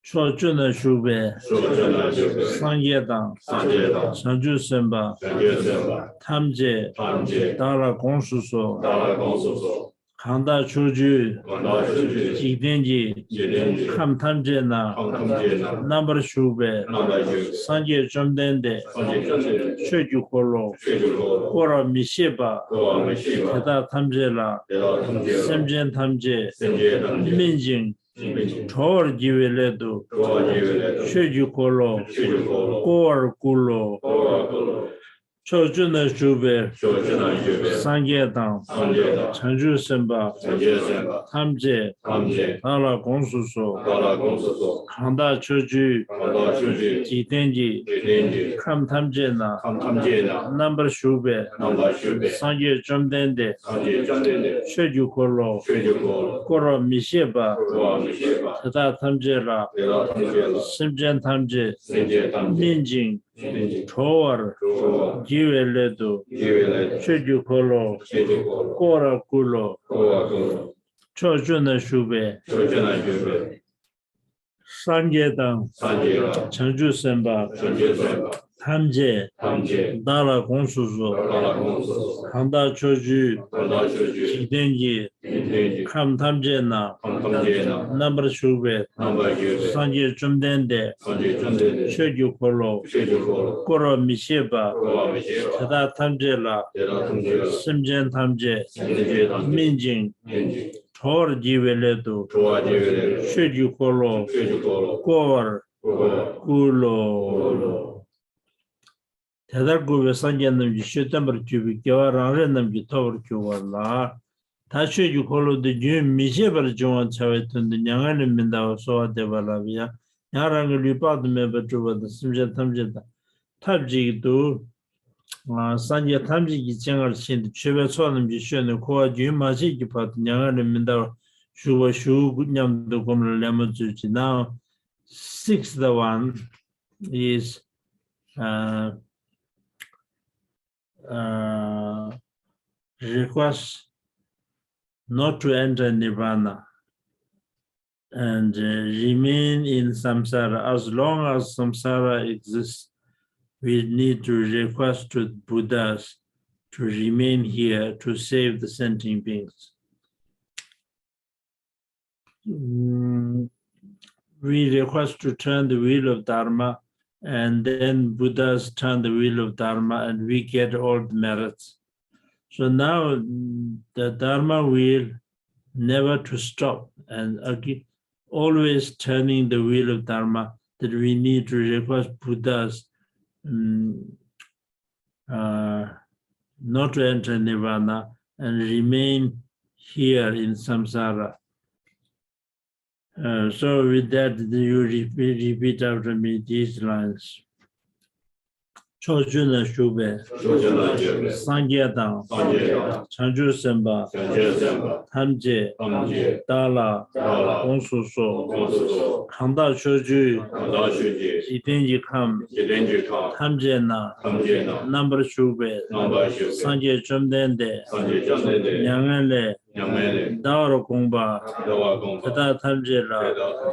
ཕྱོགས་བཅུ་ན་བཞུགས་པའི་ཕྱོགས་བཅུ་ན་བཞུགས་པའི་སངས་རྒྱས་དང་སངས་རྒྱས་དང་བྱང་ཆུབ་སེམས་དཔའ་བྱང་ཆུབ་སེམས་དཔའ་ཐམས་ཅད་ཐམས་ཅད་བདག་ལ་དགོངས་སུ་གསོལ། བདག་ལ་དགོངས་སུ་གསོལ། གང་དག་ཕྱོགས་བཅུའི་གང་དག་ཕྱོགས་བཅུའི་འཇིག་རྟེན་གྱི་འཇིག་རྟེན་གྱི་ཁམས་ཐམས་ཅད་ན་ཁམས་ཐམས་ཅད་ན་རྣམ་པར་བཞུགས་པའི་རྣམ་པར་བཞུགས་པའི་སངས་རྒྱས་བཅོམ་ལྡན་འདས་སངས་རྒྱས་བཅོམ་ལྡན་འདས་ཆོས་ཀྱི་འཁོར་ལོ་ཆོས་ཀྱི་འཁོར་ལོ་བསྐོར་བར་མི་ཤེས་པ་བསྐོར་བར་མི་ཤེས་པ་དེ་དག་ཐམས་ཅད་ལ་དེ་དག་ཐམས་ཅད་ལ་སེམས་ཅན་ཐམས་ཅད་སེམས་ཅན་ཐམས་ཅད་སྨིན་ཅིང་སྨིན་ཅིང་གྲོལ་བར་བགྱི་བའི་སླད་དུ་གྲོལ་བར་བགྱི་བའི་སླད་དུ་ཆོས་ཀྱི་འཁོར་ལོ་ཆོས་ཀྱི་འཁོར་ལོ་བསྐོར་བར་བསྐུལ་ལོ། བསྐོར་བར་བསྐུལ་ལོ། ཕྱོགས་བཅུ་ན་བཞུགས་པའི་ཕྱོགས་བཅུ་ན་བཞུགས་པའི་སངས་རྒྱས་དང་སངས་རྒྱས་དང་བྱང་ཆུབ་སེམས་དཔའ་བྱང་ཆུབ་སེམས་དཔའ་ཐམས་ཅད་ཐམས་ཅད་བདག་ལ་དགོངས་སུ་གསོལ། བདག་ལ་དགོངས་སུ་གསོལ། གང་དག་ཕྱོགས་བཅུའི་གང་དག་ཕྱོགས་བཅུའི་འཇིག་རྟེན་གྱི་འཇིག་རྟེན་གྱི་ཁམས་ཐམས་ཅད་ན་ཁམས་ཐམས་ཅད་ན་རྣམ་པར་བཞུགས་པའི་རྣམ་པར་བཞུགས་པའི་སངས་རྒྱས་བཅོམ་ལྡན་འདས་སངས་རྒྱས་བཅོམ་ལྡན་འདས་ཆོས་ཀྱི་འཁོར་ལོ་ཆོས་ཀྱི་འཁོར་ལོ་བསྐོར་བར་མི་ཤེས་པ་བསྐོར་བར་མི་ཤེས་པ་དེ་དག་ཐམས་ཅད་ལ་དེ་དག་ཐམས་ཅད་ལ་སེམས་ཅན་ཐམས་ཅད་སེམས་ཅན་ཐམས་ཅད་སྨིན་ཅིང་སེམས་ཅན་གྲོལ་བར་གྲོལ་བར་བགྱི་བའི་སླད་དུ་བགྱི་བའི་སླད་དུ་ཆོས་ཀྱི་འཁོར་ལོ་ཆོས་ཀྱི་འཁོར་ལོ་བསྐོར་བར་བསྐུལ་ལོ། བསྐོར་བར་བསྐུལ་ལོ། ཕྱོགས་བཅུ་ན་བཞུགས་པའི་ཕྱོགས་བཅུ་ན་བཞུགས་པའི་སངས་རྒྱས་དང་སངས་རྒྱས་དང་བྱང་ཆུབ་སེམས་དཔའ་བྱང་ཆུབ་སེམས་དཔའ་ཐམས་ཅད་ཐམས་ཅད་བདག་ལ་དགོངས་སུ་གསོལ། བདག་ལ་དགོངས་སུ་གསོལ། གང་དག་ཕྱོགས་བཅུའི་གང་དག་ཕྱོགས་བཅུའི་འཇིག་རྟེན་གྱི་འཇིག་རྟེན་གྱི་ཁམས་ཐམས་ཅད་ན་ཁམས་ཐམས་ཅད་ན་རྣམ་པར་བཞུགས་པའི་རྣམ་པར་བཞུགས་པའི་སངས་རྒྱས་བཅོམ་ལྡན་འདས་སངས་རྒྱས་བཅོམ་ལྡན་འདས་ཆོས་ཀྱི་འཁོར་ལོ་ཆོས་ཀྱི་འཁོར་ལོ་བསྐོར་བར་མི་ཤེས་པ་བསྐོར་བར་མི་ཤེས་པ་དེ་དག་ཐམས་ཅད་ལ་དེ་དག་ཐམས་ཅད་ལ་སེམས་ཅན་ཐམས་ཅད་སེམས་ཅན་ཐམས་ཅད་སྨིན་ཅིང་སྨིན་ཅིང་གྲོལ་བར་བགྱི་བའི་སླད་དུ་གྲོལ་བར་བགྱི་བའི་སླད་དུ་ཆོས་ཀྱི་འཁོར་ལོ་ཆོས་ཀྱི་འཁོར་ལོ་བསྐོར་བར་བསྐུལ་ལོ། དེ་ལྟར་བསྐུལ་བས་སངས་རྒྱས་རྣམས་ཀྱི་ཆོས་བསྟན་པར་གྱུར་པའི་དགེ་བ་རང་རེ་རྣམས་ཀྱིས་ཐོབ་པར་འགྱུར་བ་ལ། ད་ཆོས་ཀྱི་འཁོར་ལོ་འདི་རྒྱུན་མི་འཆད་པར་འབྱུང་བར་བྱ་བའི་དོན་དུ་མྱ་ངན་ལས་མི་འདའ་བར་གསོལ་བ་འདེབས་པ་ལགས་ཡ། ཡང་རང་གི་ལུས་དཔག་ཏུ་མེད་པ་སྒྲུབ་པ་དང་སེམས་ཅན་ཐམས་ཅད་དང་ཐབས་ཅིག་ཏུ། སངས་རྒྱས་ཐམས་ཅད་ཀྱི་སྤྱན་སྔར་ཕྱིན་ཏེ་མཆོད་པའི་ཚོགས་རྣམས་ཀྱིས་མཆོད་ནས་འཁོར་བ་རྒྱུན་མ་ཆད་ཀྱི་བར་དུ་མྱ་ངན་ལས་མི་འདའ་བར་བཞུགས་པ་ཞུ་སྙམ་དུ་སྒོམ་ལ་ལད་མོ་མཛོད་ཅིག Now, sixth one is uh, uh, request not to enter Nirvana and uh, remain in samsara. As long as samsara exists, we need to request to Buddhas to remain here to save the sentient beings. Mm, we request to turn the wheel of Dharma, and then Buddhas turn the wheel of Dharma, and we get all the merits. So now mm, the Dharma wheel never to stop, and again, always turning the wheel of Dharma, that we need to request Buddhas mm, uh, not to enter Nirvana and remain here in samsara. Uh, so with that, you repeat, repeat after me these lines. ཕྱོགས་བཅུ་ན་བཞུགས་པའི་ཕྱོགས་བཅུ་ན་བཞུགས་པའི་སངས་རྒྱས་དང་སངས་རྒྱས་དང་བྱང་ཆུབ་སེམས་དཔའ་བྱང་ཆུབ་སེམས་དཔའ་ཐམས་ཅད་ཐམས་ཅད་བདག་ལ་བདག་ལ་དགོངས་སུ་གསོལ། དགོངས་སུ་གསོལ། གང་དག་ཕྱོགས་བཅུའི་གང་དག་ཕྱོགས་བཅུའི་འཇིག་རྟེན་གྱི་ཁམས་འཇིག་རྟེན་གྱི་ཁམས་ཐམས་ཅད་ན་ཐམས་ཅད་ན་རྣམ་པར་བཞུགས་པའི་རྣམ་པར་བཞུགས་པའི་སངས་རྒྱས་བཅོམ་ལྡན་འདས་སངས་རྒྱས་བཅོམ་ལྡན་འདས་མྱ་ངན་ལས་མྱ་ངན་ལས་འདའ་བར་དགོངས་པ། འདའ་བར་དགོངས་པ། དེ་དག་ཐམས་ཅད་ལ། དེ་དག་ཐམས་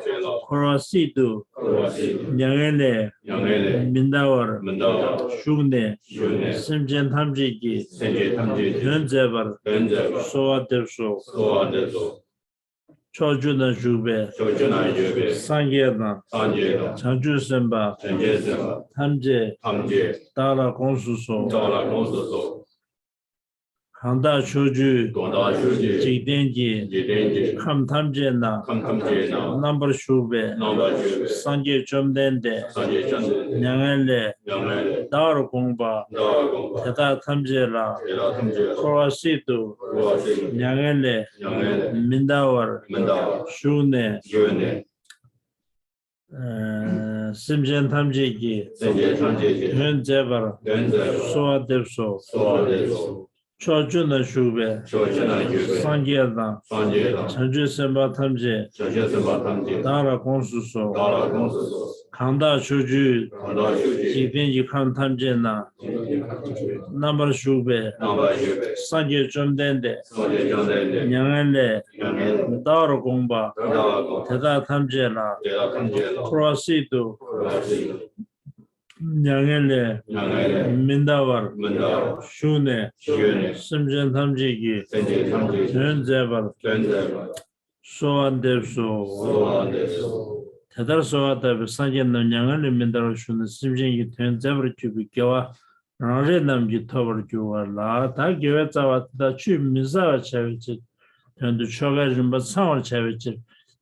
ཅད་ལ། འཁོར་བ་སྲིད་དུ། འཁོར་བ་སྲིད་དུ། མྱ་ངན་ལས། མྱ་ངན་ལས། མི་འདའ་བར། མི་འདའ་བར། ཞུགས་ནས། ཞུགས་ནས། སེམས་ཅན་ཐམས་ཅད་ཀྱི། སེམས་ཅན་ཐམས་ཅད་ཀྱི། དོན་མཛད་པར། དོན་མཛད་པར། གསོལ་བ་འདེབས་སོ། གསོལ་བ་འདེབས་སོ། ཕྱོགས་བཅུ་ན་བཞུགས་པའི། ཕྱོགས་བཅུ་ན་བཞུགས་པའི། སངས་རྒྱས་དང་། སངས་རྒྱས་དང་། བྱང་ཆུབ་སེམས་དཔའ། བྱང་ཆུབ་སེམས་དཔའ། ཐམས་ཅད། ཐམས་ཅད། བདག་ལ་དགོངས་སུ་གསོལ། བདག་ལ་དགོངས་སུ་གསོལ། གང་དག་ཕྱོགས་བཅུའི། གང་དག་ཕྱོགས་བཅུའི། འཇིག་རྟེན་གྱི། འཇིག་རྟེན་གྱི། ཁམས་ཐམས་ཅད་ན། ཁམས་ཐམས་ཅད་ན། རྣམ་པར་བཞུགས་པའི། རྣམ་པར་བཞུགས་པའི། སངས་རྒྱས་བཅོམ་ལྡན་འདས། སངས་རྒྱས་བཅོམ་ལྡན་འདས། མྱ་ངན་ལས། མྱ་ངན་ལས། འདའ་བར་དགོངས་པ། འདའ་བར་དགོངས་པ། དེ་དག་ཐམས་ཅད་ལ། དེ་དག་ཐམས་ཅད་ལ། འཁོར་བ་སྲིད་དུ། འཁོར་བ་སྲིད་དུ། མྱ་ངན་ལས། མྱ་ངན་ལས། མི་འདའ་བར། མི་འདའ་བར། ཞུགས་ནས། ཞུགས་ནས། ཨ་སེམས་ཅན་ཐམས་ཅད་ཀྱི། སེམས་ཅན་ཐམས་ཅད་ཀྱི། དོན་མཛད་པར། དོན་མཛད་པར། གསོལ་བ་འདེབས་སོ། གསོལ་བ་འདེབས་སོ། ཕྱོགས་བཅུ་ན་བཞུགས་པའི་ཕྱོགས་བཅུ་ན་བཞུགས་པའི་སངས་རྒྱས་དང་སངས་རྒྱས་དང་བྱང་ཆུབ་སེམས་དཔའ་ཐམས་ཅད་བྱང་ཆུབ་སེམས་དཔའ་ཐམས་ཅད་བདག་ལ་དགོངས་སུ་གསོལ། བདག་ལ་དགོངས་སུ་གསོལ། གང་དག་ཕྱོགས་བཅུའི་གང་དག་ཕྱོགས་བཅུའི་འཇིག་རྟེན་གྱི་ཁམས་ཐམས་ཅད་ན་འཇིག་རྟེན་གྱི་ཁམས་ཐམས་ཅད་ན་རྣམ་པར་བཞུགས་པའི་རྣམ་པར་བཞུགས་པའི་སངས་རྒྱས་བཅོམ་ལྡན་འདས་སངས་རྒྱས་བཅོམ་ལྡན་འདས་མྱ་ངན་ལས་མྱ་ངན་ལས་འདའ་བར་དགོངས་པ་འདའ་བར་དགོངས་པ་དེ་དག་ཐམས་ཅད་ལ་དེ་དག་ཐམས་ཅད་ལ་འཁོར་བ་སྲིད་དུ་འཁོར་བ་སྲིད་དུ་མྱ་ངན་ལས་མྱ་ངན་ལས་མི་འདའ་བར་མི་འདའ་བར་བཞུགས་ནས་བཞུགས་ནས་སེམས་ཅན་ཐམས་ཅད་ཀྱི་སེམས་ཅན་ཐམས་ཅད་ཀྱི་དོན་མཛད་པར་དོན་མཛད་པར་གསོལ་བ་འདེབས་སོ། གསོལ་བ་འདེབས་སོ། དེ་ལྟར་གསོལ་བ་བཏབ་པས་སངས་རྒྱས་རྣམས་མྱ་ངན་ལས་མི་འདའ་བར་བཞུགས་ནས་སེམས་ཅན་གྱི་དོན་མཛད་པར་གྱུར་པའི་དགེ་བ་རང་རེ་རྣམས་ཀྱིས་ཐོབ་པར་འགྱུར་བ་ལ། ད་དགེ་བའི་རྩ་བ་དེ་དག་ཆུད་མི་ཟ་བར་བྱ་བའི་ཕྱིར། དོན་དུ་ཆོ་གའི་རིམ་པ་ཚང་བར་བྱ་བའི་ཕྱིར།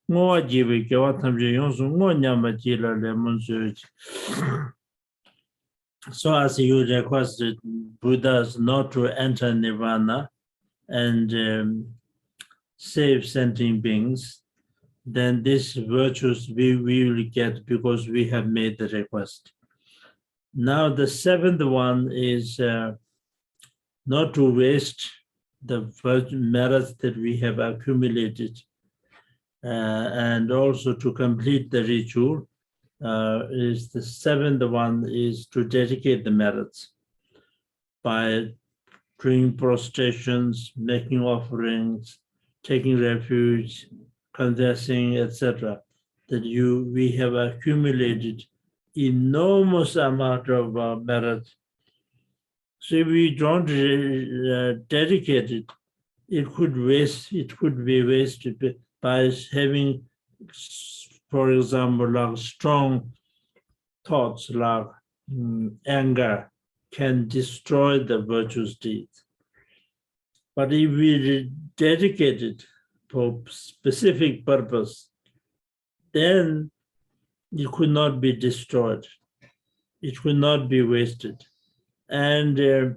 བསྔོ་བ་བགྱིས་པའི་དགེ་བ་ཐམས་ཅད་ཡོངས་སུ་བསྔོ་སྙམ་པ་བགྱིས་ལ་ལད་མོ་མཛོད། So as you requested Buddhas not to enter Nirvana and um, save sentient beings, then these virtues we, we will get because we have made the request. Now the seventh one is uh, not to waste the virtue, merits that we have accumulated, uh, and also to complete the ritual. Uh, is the seventh one is to dedicate the merits by doing prostrations, making offerings, taking refuge, confessing, et cetera. That you we have accumulated enormous amount of uh, merits. So if we don't uh, dedicate it, it could waste. It could be wasted by having, for example, like strong thoughts like mm, anger can destroy the virtuous deeds. But if we dedicate it for specific purpose, then it could not be destroyed. It could not be wasted. And uh,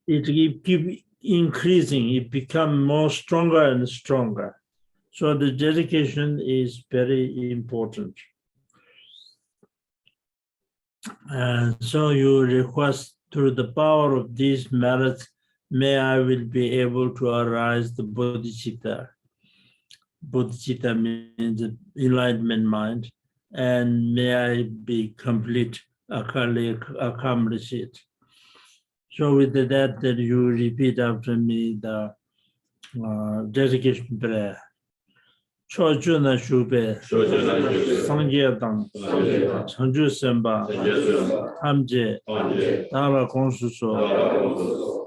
it keep increasing. It become more stronger and stronger. So the dedication is very important. And so you request through the power of these merits, may I will be able to arise the bodhicitta. Bodhicitta means the enlightenment mind, and may I be complete, accomplish it. So with that, that you repeat after me the uh, dedication prayer. ཕྱོགས་བཅུ་ན་བཞུགས་པའི་ཕྱོགས་བཅུ་ན་བཞུགས་པའི་སངས་རྒྱས་དང་སངས་རྒྱས་དང་བྱང་ཆུབ་སེམས་དཔའ་བྱང་ཆུབ་སེམས་དཔའ་ཐམས་ཅད་ཐམས་ཅད་བདག་ལ་དགོངས་སུ་གསོལ། བདག་ལ་དགོངས་སུ་གསོལ།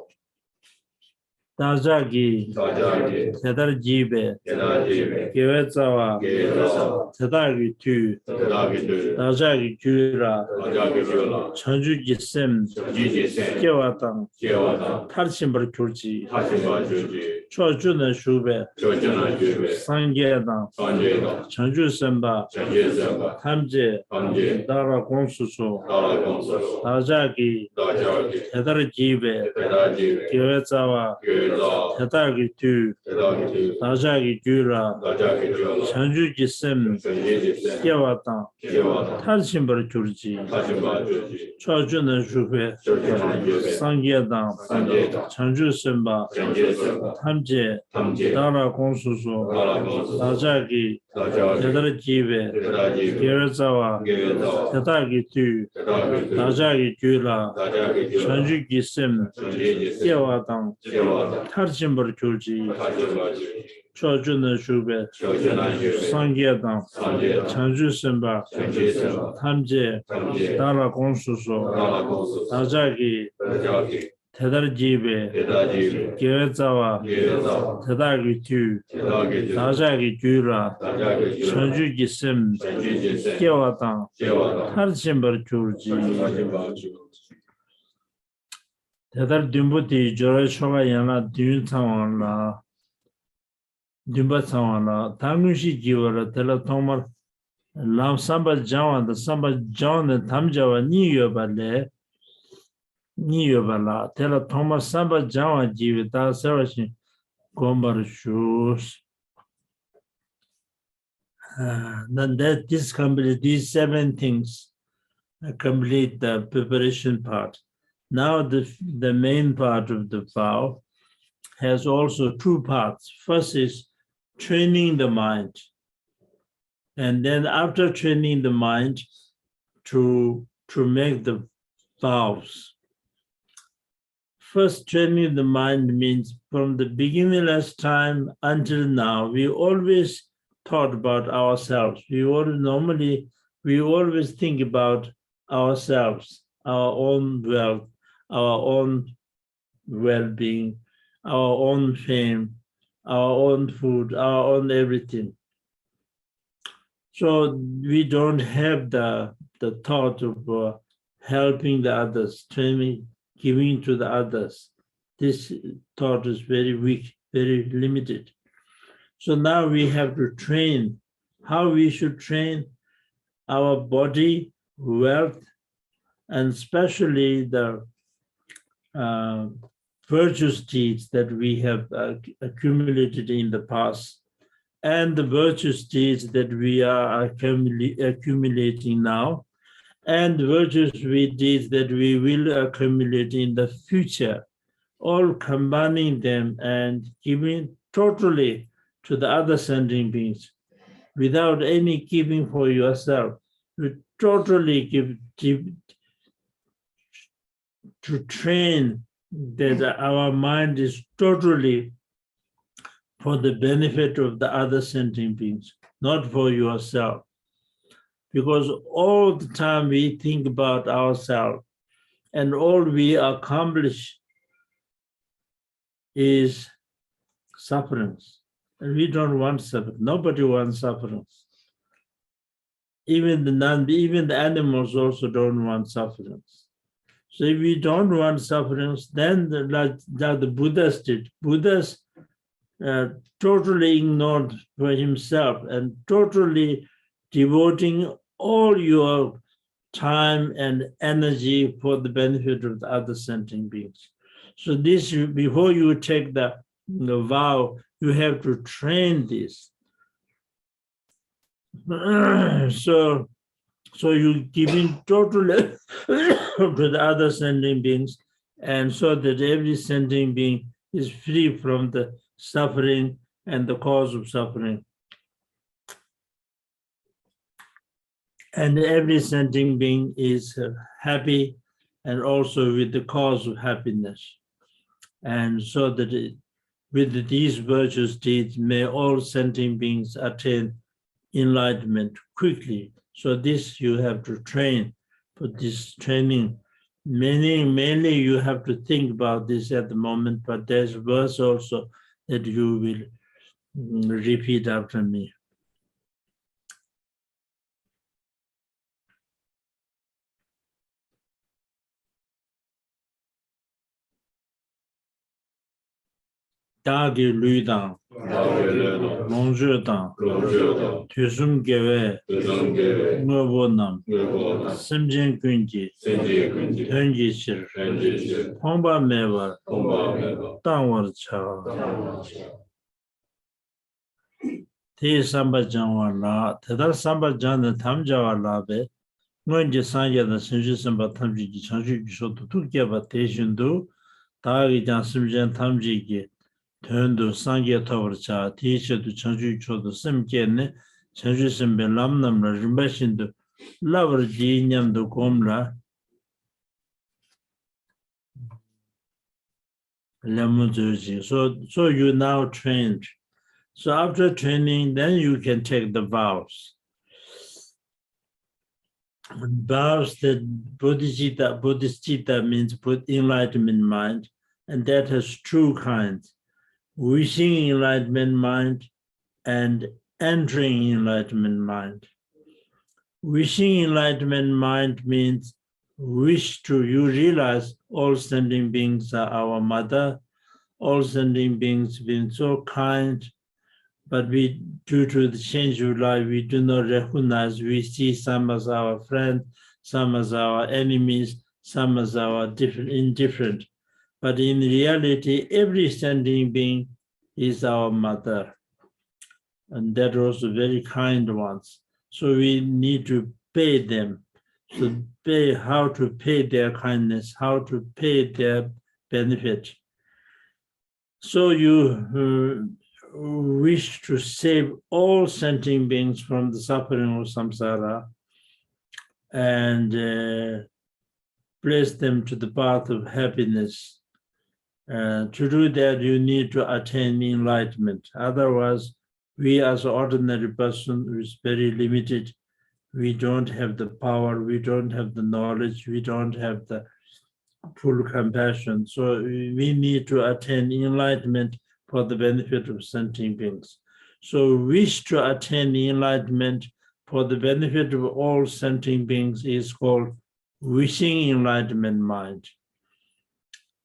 བདག་ཅག་གིས་བདག་ཅག་གིས་དེ་ལྟར་བགྱིས་པའི་དེ་ལྟར་བགྱིས་པའི་དགེ་བའི་རྩ་བ་དགེ་བའི་རྩ་བ་དེ་དག་གི་མཐུས་དེ་དག་གི་མཐུས་བདག་ཅག་གི་རྒྱུད་ལ་བདག་ཅག་གི་རྒྱུད་ལ་བྱང་ཆུབ་ཀྱི་སེམས་བྱང་ཆུབ་ཀྱི་སེམས་སྐྱེ་བ་དང་སྐྱེ་བ་དང་མཐར་ཕྱིན་པར་གྱུར་ཅིག་མཐར་ཕྱིན་པར་གྱུར་ཅིག་ཕྱོགས་བཅུ་ན་བཞུགས་པའི་ཕྱོགས་བཅུ་ན་བཞུགས་པའི་སངས་རྒྱས་དང་སངས་རྒྱས་དང་བྱང་ཆུབ་སེམས་དཔའ་བྱང་ཆུབ་སེམས་དཔའ་ཐམས་ཅད་ཐམས་ཅད་བདག་ལ་དགོངས་སུ་གསོལ། བདག་ལ་དགོངས་སུ་གསོལ། བདག་ཅག་གིས་བདག་ཅག་གིས་དེ་ལྟར་བགྱིས་པའི་དེ་ལྟར་བགྱིས་པའི་དགེ་བའི་རྩ་བ་དགེ་བའི་རྩ་བ་དེ་དག་གི་མཐུས་དེ་དག་གི་མཐུས་བདག་ཅག་གི་རྒྱུད་ལ་བདག་ཅག་གི་རྒྱུད་ལ་བྱང་ཆུབ་ཀྱི་སེམས་བྱང་ཆུབ་ཀྱི་སེམས་སྐྱེ་བ་དང་སྐྱེ་བ་དང་མཐར་ཕྱིན་པར་གྱུར་ཅིག་མཐར་ཕྱིན་པར་གྱུར་ཅིག་ཕྱོགས་བཅུ་ན་བཞུགས་པའི་ཕྱོགས་བཅུ་ན་བཞུགས་པའི་སངས་རྒྱས་དང་སངས་རྒྱས་དང་བྱང་ཆུབ་སེམས་དཔའ་བྱང་ཆུབ་སེམས་དཔའ་ཐམས་ཅད་ཐམས་ཅད་བདག་ལ་དགོངས་སུ་གསོལ། བདག་ལ་དགོངས་སུ་གསོལ། བདག་ཅག་གིས་བདག་ཅག་གིས་དེ་ལྟར་བགྱིས་པའི་དེ་ལྟར་བགྱིས་པའི་དགེ་བའི་རྩ་བ་དགེ་བའི་རྩ་བ་དེ་དག་གི་མཐུས་དེ་དག་གི་མཐུས་བདག་ཅག་གི་རྒྱུད་ལ་བདག་ཅག་གི་རྒྱུད་ལ་བྱང་ཆུབ་ཀྱི་སེམས་བྱང་ཆུབ་ཀྱི་སེམས་སྐྱེ་བ་དང་སྐྱེ་བ་དང་མཐར་ཕྱིན་པར་གྱུར་ཅིག་མཐར་ཕྱིན་པར་གྱུར་ཅིག་ཕྱོགས་བཅུ་ན་བཞུགས་པའི་ཕྱོགས་བཅུ་ན་བཞུགས་པའི་སངས་རྒྱས་དང་སངས་རྒྱས་དང་བྱང་ཆུབ་སེམས་དཔའ་བྱང་ཆུབ་སེམས་དཔའ་ཐམས་ཅད་ཐམས་ཅད་བདག་ལ་དགོངས་སུ་གསོལ། བདག་ལ་དགོངས་སུ་གསོལ། བདག་ཅག་གིས་བདག་ཅག་གིས་དེ་ལྟར་བགྱིས་པའི་དེ་ལྟར་བགྱིས་པའི་དགེ་བའི་རྩ་བ་དགེ་བའི་རྩ་བ་དེ་དག་གི་མཐུས་དེ་དག་གི་མཐུས་བདག་ཅག་གི་རྒྱུད་ལ་བདག་ཅག་གི་རྒྱུད་ལ་བྱང་ཆུབ་ཀྱི་སེམས་བྱང་ཆུབ་ཀྱི་སེམས་སྐྱེ་བ་དང་སྐྱེ་བ་དང་མཐར་ཕྱིན་པར་གྱུར་ཅིག་མཐར་ཕྱིན་པར་གྱུར་ཅིག་དེ་ལྟར་བདུན་པོ་དེའི་སྦྱོར་བའི་ཆོ་ག་ཡན་ལག་བདུན་ཚང་བ་ལ། བདུན་པ་ཚང་བ་ལ་ད་དངོས་གཞི་བགྱི་བ་ལ་དེ་ལ་ཐོག་མར་ལམ་བསམ་པ་སྦྱང་བ་དང་བསམ་པ་སྦྱངས་ནས་དམ་བཅའ་བ་གཉིས་ཡོད་པ་ལས། གཉིས་ཡོད་པ་ལ་དེ་ལ་ཐོག་མར་བསམ་པ་སྦྱང་བ་བགྱི་བའི་བདག་ཟེར་བ་བཞིན་བསྒོམ་པར་ཞུ། Uh, then that this complete these seven things uh, complete the preparation part. Now the, the main part of the vow has also two parts. First is training the mind. And then after training the mind to, to make the vows. First, training the mind means from the beginningless time until now, we always thought about ourselves. We all normally, we always think about ourselves, our own wealth, our own well-being, our own fame, our own food, our own everything. So we don't have the, the thought of uh, helping the others, training, giving to the others. This thought is very weak, very limited. So now we have to train. How we should train? Our body, wealth, and especially the uh, virtuous deeds that we have uh, accumulated in the past, and the virtuous deeds that we are accumula- accumulating now, and the virtuous we- deeds that we will accumulate in the future, all combining them and giving totally to the other sentient beings without any keeping for yourself. You totally give, give to train that our mind is totally for the benefit of the other sentient beings, not for yourself. Because all the time we think about ourselves and all we accomplish is sufferings. And we don't want suffering. Nobody wants sufferings. Even the non, even the animals also don't want sufferings. So if we don't want sufferings, then the, like, like the Buddhas did, Buddhas uh, totally ignored for himself and totally devoting all your time and energy for the benefit of the other sentient beings. So this, before you take the, the vow, you have to train this. So, so you giving totally to the other sentient beings, and so that every sentient being is free from the suffering and the cause of suffering. And every sentient being is uh, happy and also with the cause of happiness. And so that it, with these virtuous deeds, may all sentient beings attain enlightenment quickly. So this you have to train for this training. Meaning, mainly you have to think about this at the moment, but there's verse also that you will mm, repeat after me. བདག་གི་ལུས་དང་། བདག་གི་ལུས་དང་། ལོངས་སྤྱོད་དང་། ལོངས་སྤྱོད་དང་། དུས་གསུམ་དགེ་བའི་དུས་གསུམ་དགེ་བའི་དངོས་པོ་རྣམས། དངོས་པོ་རྣམས། སེམས་ཅན་ཀུན་གྱི་སེམས་ཅན་ཀུན་གྱི་དོན་གྱི་ཕྱིར། དོན་གྱི་ཕྱིར། ཕོངས་པ་མེད་པར། ཕོངས་པ་མེད་པར། གཏང་བར་བྱ། གཏང་བར་བྱ། དེའི་བསམ་པ་སྦྱང་བ་ལགས། དེ་ལྟར་བསམ་པ་སྦྱངས་ནས་དམ་བཅའ་བ་ལགས་པས། སྔོན་གྱི་སངས་རྒྱས་དང་བྱང་ཆུབ་སེམས་དཔའ་ཐམས་ཅད་ཀྱིས་བྱང་ཆུབ་ཀྱི་ཕྱོགས་སུ་ཐུགས་བསྐྱེད་པ་དེ་བཞིན་དུ། བདག་གིས་ཀྱང་སེམས་ཅན་ཐམས་ཅད་ཀྱི་དོན་དུ་སངས་རྒྱས་ཐོབ་པར་བྱ། དེའི་ཆེད་དུ་བྱང་ཆུབ་ཀྱི་ཕྱོགས་སུ་སེམས་བསྐྱེད་ནས་བྱང་ཆུབ་སེམས་དཔའི་ལམ་རྣམས་ལ་རིམ་པ་བཞིན་དུ་བསླབ་པར་བགྱི་སྙམ་དུ་བསྒོམས་ལ། ལད་མོ་མཛོད་ཅིག So, so you now trained. So after training, then you can take the vows. Vows that bodhicitta, bodhicitta means Bud- enlightenment mind, and that has two kinds. Wishing enlightenment mind and entering enlightenment mind. Wishing enlightenment mind means wish to, you realize all sentient beings are our mother, all sentient beings been so kind, but we, due to the change of life, we do not recognize. We see some as our friend, some as our enemies, some as our different, indifferent. But in reality, every sentient being is our mother. And that was very kind ones. So we need to pay them. to pay, how to pay their kindness, how to pay their benefit. So you uh, wish to save all sentient beings from the suffering of samsara and uh, place them to the path of happiness. Uh, to do that, you need to attain enlightenment. Otherwise, we as ordinary person is very limited. We don't have the power, we don't have the knowledge, we don't have the full compassion. So we need to attain enlightenment for the benefit of sentient beings. So wish to attain enlightenment for the benefit of all sentient beings is called wishing enlightenment mind.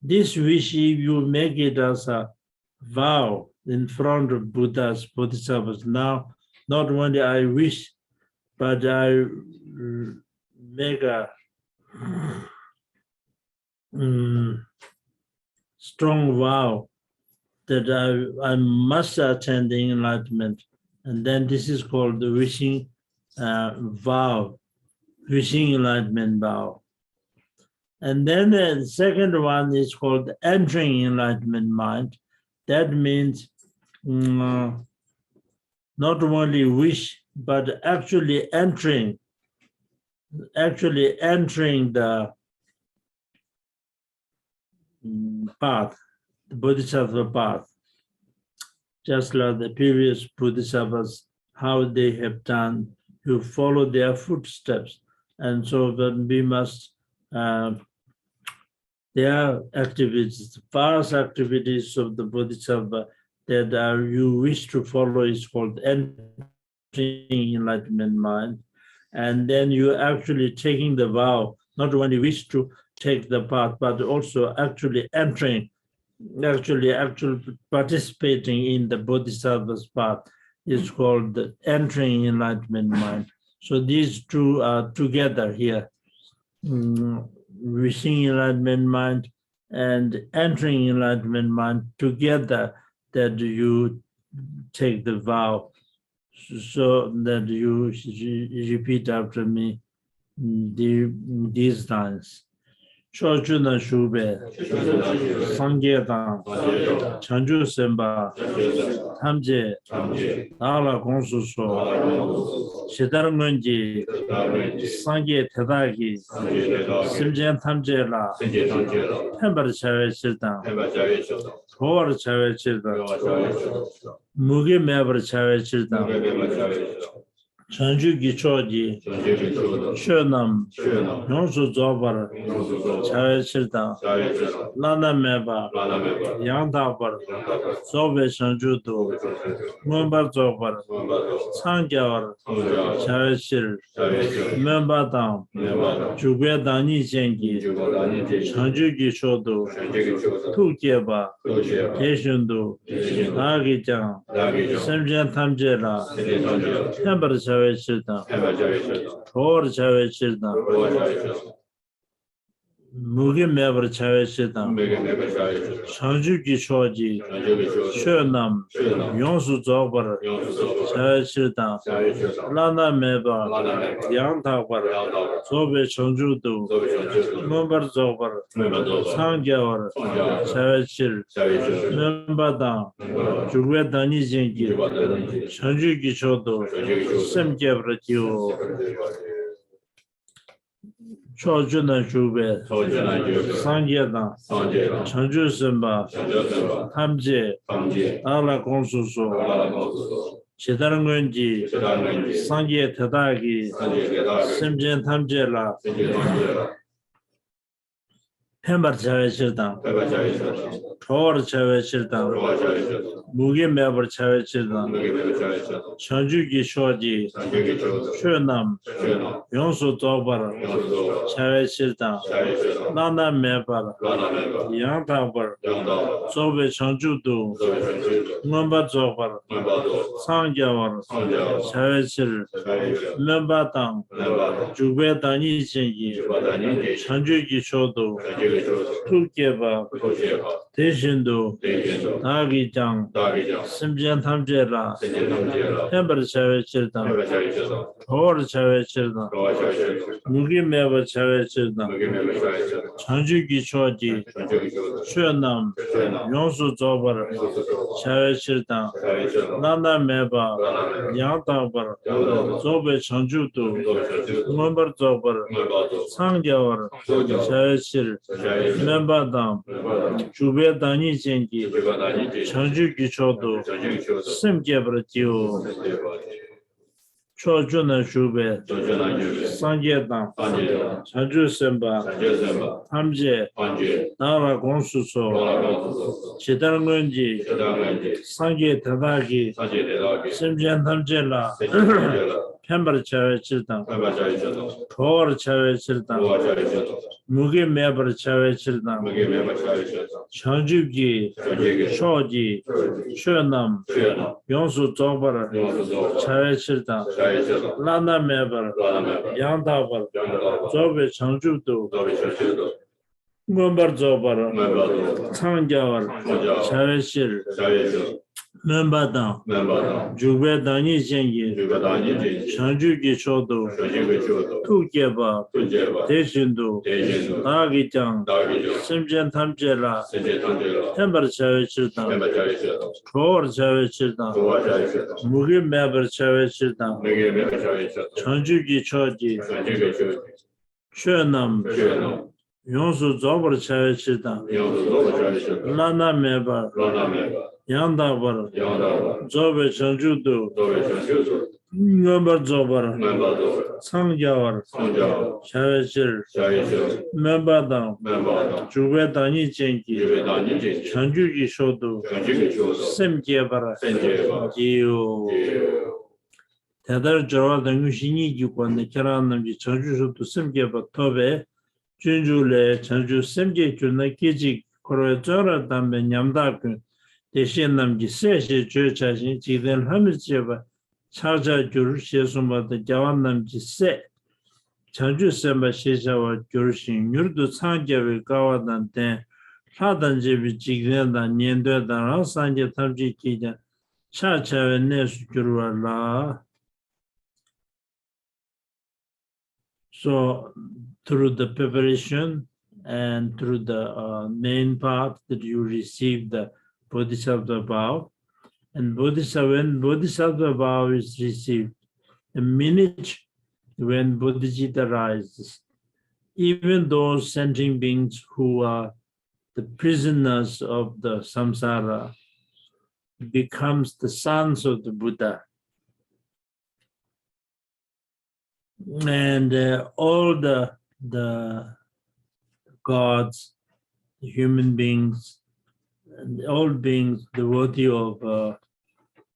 This wish, if you make it as a vow in front of Buddhas, Bodhisattvas, now not only I wish, but I uh, make a um, strong vow that I, I must attain the enlightenment. And then this is called the wishing uh, vow, wishing enlightenment vow. And then the second one is called entering enlightenment mind. That means mm, not only wish, but actually entering, actually entering the mm, path, the Bodhisattva path. Just like the previous Bodhisattvas, how they have done, you follow their footsteps. And so then we must, uh, their activities, the past activities of the Bodhisattva that uh, you wish to follow is called entering enlightenment mind. And then you actually taking the vow, not only wish to take the path, but also actually entering, actually, actually participating in the Bodhisattva's path is called the entering enlightenment mind. So these two are together here. Mm, wishing enlightenment mind and entering enlightenment mind together that you take the vow so that you re- repeat after me the- these lines. ཕྱོགས་བཅུ་ན་བཞུགས་པའི་སངས་རྒྱས་དང་བྱང་ཆུབ་སེམས་དཔའ་ཐམས་ཅད་བདག་ལ་དགོངས་སུ་གསོལ། ཇི་ལྟར་སྔོན་གྱི་སངས་རྒྱས་དེ་དག་གིས་སེམས་ཅན་ཐམས་ཅད་ལ་ཕན་པར་བྱ་བའི་ཕྱིར་དང་། གྲོལ་བར་བྱ་བའི་ཕྱིར་དང་། མུ་གེ་མེད་པར་བྱ་བའི་ཕྱིར་དང་། བྱང་ཆུབ་ཀྱི་ཕྱོགས་ཀྱི་ཆོས་རྣམས་ཡོངས་སུ་རྫོགས་པར་བྱ་བའི་ཕྱིར་དང་། བླ་ན་མེད་པ་ཡང་དག་པར་རྫོགས་པའི་བྱང་ཆུབ་ཏུ་མངོན་པར་རྫོགས་པར་འཚང་རྒྱ་བར་བྱ་བའི་ཕྱིར། སྨོན་པ་དང་། འཇུག་པའི་བདག་ཉིད་ཅན་གྱི་བྱང་ཆུབ་ཀྱི་མཆོག་ཏུ་ཐུགས་བསྐྱེད་པ། དེ་བཞིན་དུ་བདག་གིས་ཀྱང་སེམས་ཅན་ཐམས་ཅད་ལ་ཕན་པར་བྱ་བའི་ཕྱིར་དང་། གྲོལ་བར་བྱ་བའི་ཕྱིར་དང་། མུ་གེ་མེད་པར་བྱ་བའི་ཕྱིར་དང་། བྱང་ཆུབ་ཀྱི་ཕྱོགས་ཀྱི་ཆོས་རྣམས་ཡོངས་སུ་རྫོགས་པར་བྱ་བའི་ཕྱིར་དང་། བླ་ན་མེད་པ་ཡང་དག་པར་རྫོགས་པའི་བྱང་ཆུབ་ཏུ་མངོན་པར་རྫོགས་པར་འཚང་རྒྱ་བར་བྱ་བའི་ཕྱིར། སྨོན་པ་དང་འཇུག་པའི་བདག་ཉིད་ཅན་གྱི་བྱང་ཆུབ་ཀྱི་མཆོག་ཏུ་སེམས་བསྐྱེད་པར་བགྱིའོ། ཕྱོགས་བཅུ་ན་བཞུགས་པའི་སངས་རྒྱས་དང་བྱང་ཆུབ་སེམས་དཔའ་ཐམས་ཅད་བདག་ལ་དགོངས་སུ་གསོལ། ཇི་ལྟར་སྔོན་གྱི་སངས་རྒྱས་དེ་དག་གིས་སེམས་ཅན་ཐམས་ཅད་ལ་ཕན་པར་བྱ་བའི་ཕྱིར་དང་། གྲོལ་བར་བྱ་བའི་ཕྱིར་དང་། མུ་གེ་མེད་པར་བྱ་བའི་ཕྱིར་དང་། བྱང་ཆུབ་ཀྱི་ཕྱོགས་ཀྱི་ཆོས་རྣམས་ཡོངས་སུ་རྫོགས་པར་བྱ་བའི་ཕྱིར་དང་། བླ་ན་མེད་པར་ཡང་དག་པར་རྫོགས་པའི་བྱང་ཆུབ་ཏུ་མངོན་པར་རྫོགས་པར་འཚང་རྒྱ་བར་བྱ་བའི་ཕྱིར། སྨོན་པ་དང་འཇུག་པའི་བདག་ཉིད་ཅན་གྱི་བྱང་ཆུབ་ཀྱི་མཆོག་ཏུ་ཐུགས་བསྐྱེད་པ། དེ་བཞིན་དུ་བདག་གིས་ཀྱང་ བདག་གིས་ཀྱང་། སེམས་ཅན་ཐམས་ཅད་ལ། སེམས་ཅན་ཐམས་ཅད་ལ། ཕན་པར་བྱ་བའི་ཕྱིར་དང་། ཕན་པར་བྱ་བའི་ཕྱིར་དང་། གྲོལ་བར་བྱ་བའི་ཕྱིར་དང་། གྲོལ་བར་བྱ་བའི་ཕྱིར་དང་། མུ་གེ་མེད་པར་བྱ་བའི་ཕྱིར་དང་། མུ་གེ་མེད་པར་བྱ་བའི་ཕྱིར་དང་། བྱང་ཆུབ་ཀྱི་ཕྱོགས་ཀྱི། བྱང་ཆུབ་ཀྱི་ཕྱོགས་ཀྱི། ཆོས་རྣམས། ཆོས་རྣམས། ཡོངས་སུ་རྫོགས་པར། ཡོངས་སུ་རྫོགས་པར། བྱ་བའི་ཕྱིར་དང་། བྱ་བའི་ཕྱིར་དང་། བླ་ན་མེད་པ། བླ་ན་མེད་པ། ཡང་དག་པར། ཡང་དག་པར། རྫོགས་པའི་བྱང་ཆུབ་ཏུ། རྫོགས་པའི་བྱང་ཆུབ་ཏུ། མངོན་པར་རྫོགས་པར། མངོན་པར་རྫོགས་པར། འཚང་རྒྱ་བར། འཚང་རྒྱ་བར། བྱ་བའི་ཕྱིར། བྱ་བའི་ཕྱིར། སྨོན་པ་དང་། སྨོན་པ་དང་། འཇུག་པའི་བདག་ཉིད་ཅན་གྱི། འཇུག་པའི་བདག་ཉིད་ཅན་གྱི། བྱང་ཆུབ་ཀྱི་མཆོག་ཏུ། བྱང་ཆུབ་ཀྱི་མཆོག་ཏུ། སེམས་བསྐྱེད་པར་བགྱིའོ། སེམས་བསྐྱེད་པར་བགྱིའོ། ཕྱོགས་བཅུ་ན་བཞུགས་པའི། ཕྱོགས་བཅུ་ན་བཞུགས་པའི། སངས་རྒྱས་དང་། སངས་རྒྱས་དང་། བྱང་ཆུབ་སེམས་དཔའ། བྱང་ཆུབ་སེམས་དཔའ། ཐམས་ཅད། ཐམས་ཅད། བདག་ལ་དགོངས་སུ་གསོལ། བདག་ལ་དགོངས་སུ་གསོལ། ཇི་ལྟར་སྔོན་གྱི། ཇི་ལྟར་སྔོན་གྱི། སངས་རྒྱས་དེ་དག་གིས། སངས་རྒྱས་དེ་དག་གིས། སེམས་ཅན་ཐམས་ཅད་ལ། སེམས་ཅན་ཐམས་ཅད་ལ། ཕན་པར་བྱ་བའི་ཕྱིར་དང་། ཕན་པར་བྱ་བའི་ཕྱིར་དང་། གྲོལ་བར་བྱ་བའི་ཕྱིར་དང་། གྲོལ་བར་བྱ་བའི་ཕྱིར་དང་། མུ་གེ་མེད་པར་བྱ་བའི་ཕྱིར་དང་། མུ་གེ་མེད་པར་བྱ་བའི་ཕྱིར་དང་། བྱང་ཆུབ་ཀྱི། བྱང་ཆུབ་ཀྱི། ཕྱོགས་ཀྱི། ཕྱོགས་ཀྱི། ཆོས་རྣམས། ཆོས་རྣམས། ཡོངས་སུ་རྫོགས་པར། ཡོངས་སུ་རྫོགས་པར། བྱ་བའི་ཕྱིར་དང་། བྱ་བའི་ཕྱིར་དང་། བླ་ན་མེད་པར། བླ་ན་མེད་པར། ཡང་དག་པར། ཡང་དག་པར། རྫོགས་པའི་བྱང་ཆུབ་ཏུ། རྫོགས་པའི་བྱང་ཆུབ་ཏུ། མངོན་པར་རྫོགས་པར། མངོན་པར་རྫོགས་པར། འཚང་རྒྱ་བར། འཚང་རྒྱ་བར། བྱ་བའི་ཕྱིར། བྱ་བའི་ཕྱིར། སྨོན་པ་དང་། སྨོན་པ་དང་། འཇུག་པའི་བདག་ཉིད་ཅན་གྱི། འཇུག་པའི་བདག་ཉིད་ཅན་གྱི། བྱང་ཆུབ་ཀྱི་མཆོག་ཏུ། བྱང་ཆུབ་ཀྱི་མཆོག་ཏུ། ཐུགས་བསྐྱེད་པ། ཐུགས་བསྐྱེད་པ། དེ་བཞིན་དུ། དེ་བཞིན་དུ། བདག་གིས་ཀྱང་། བདག་གིས་ཀྱང་། སེམས་ཅན་ཐམས་ཅད་ལ། སེམས་ཅན་ཐམས་ཅད་ལ། ཕན་པར་བྱ་བའི་ཕྱིར་དང་། ཕན་པར་བྱ་བའི་ཕྱིར་དང་། གྲོལ་བར་བྱ་བའི་ཕྱིར་དང་། གྲོལ་བར་བྱ་བའི་ཕྱིར་དང་། མུ་གེ་མེད་པར་བྱ་བའི་ཕྱིར་དང་། མུ་གེ་མེད་པར་བྱ་བའི་ཕྱིར་དང་། བྱང་ཆུབ་ཀྱི་ཕྱོགས་ཀྱི། བྱང་ཆུབ་ཀྱི་ཕྱོགས་ཀྱི། ཆོས་རྣམས། ཆོས་རྣམས། ཡོངས་སུ་རྫོགས་པར་བྱ་བའི་ཕྱིར་དང་། ཡོངས་སུ་རྫོགས་པར་བྱ་བའི་ཕྱིར་དང་། བླ་ན་མེད་པ། བླ་ན་མེད་པ། ཡང་དག་པར། ཡང་དག་པར། རྫོགས་པའི་བྱང་ཆུབ་ཏུ། རྫོགས་པའི་བྱང་ཆུབ་ཏུ། མངོན་པར་རྫོགས་པར། མངོན་པར་རྫོགས་པར། འཚང་རྒྱ་བར། འཚང་རྒྱ་བར། བྱ་བའི་ཕྱིར། བྱ་བའི་ཕྱིར། སྨོན་པ་དང་། སྨོན་པ་དང་། འཇུག་པའི་བདག་ཉིད་ཅན་གྱི། འཇུག་པའི་བདག་ཉིད་ཅན་གྱི། བྱང་ཆུབ་ཀྱི་མཆོག་ཏུ། བྱང་ཆུབ་ཀྱི་མཆོག་ཏུ། སེམས་བསྐྱེད་པར། སེམས་བསྐྱེད་པར། བགྱིའོ། བགྱིའོ། དེ་ལྟར་སྦྱོར་བ་དང་དངོས་གཞི་གཉིས་ཀྱི་སྒོ་ནས་ཁྱེད་རང་རྣམས་ཀྱིས་བྱང་ཆུབ་མཆོག་ཏུ་སེམས་བསྐྱེད་པ་ཐོབ་པས། སྤྱོད་འཇུག་ལས། བྱང་ཆུབ་སེམས་བསྐྱེད་གྱུར་ན་སྐད་ཅིག་འཁོར་བའི་བཙོན་རར་བསྡམས་པའི་ཉམ་ཐག་ཀུན་བདེ་གཤེགས་རྣམས་ཀྱི་སྲས་ཞེས་བརྗོད་བྱ་ཞིང་། འཇིག་རྟེན་ལྷ་མིར་བཅས་པ་ཕྱག་བྱར་འགྱུར། ཞེས་གསུངས་པ་དང་། རྒྱལ་བ་རྣམས་ཀྱི་སྲས་བྱང་ཆུབ་སེམས་དཔའ་ཞེས་བྱ་བར་འགྱུར་ཞིང་། མྱུར་དུ་འཚང་རྒྱ་བའི་སྐལ་བ་དང་ལྡན། ལྷ་དང་བཅས་པའི་འཇིག་རྟེན་དང་ཉན་ཐོས་དང་རང་སངས་རྒྱས་ཐམས་ཅད་ཀྱིས་ཀྱང་ཕྱག་བྱ་བའི་གནས་སུ་འགྱུར་བ་ལ། So, through the preparation and through the uh, main path that you receive the Bodhisattva bhava, and Bodhisattva, when Bodhisattva bhava is received, the minute when bodhicitta rises, even those sentient beings who are the prisoners of the samsara becomes the sons of the Buddha. And uh, all the the gods, the human beings, and all beings, the worthy of uh,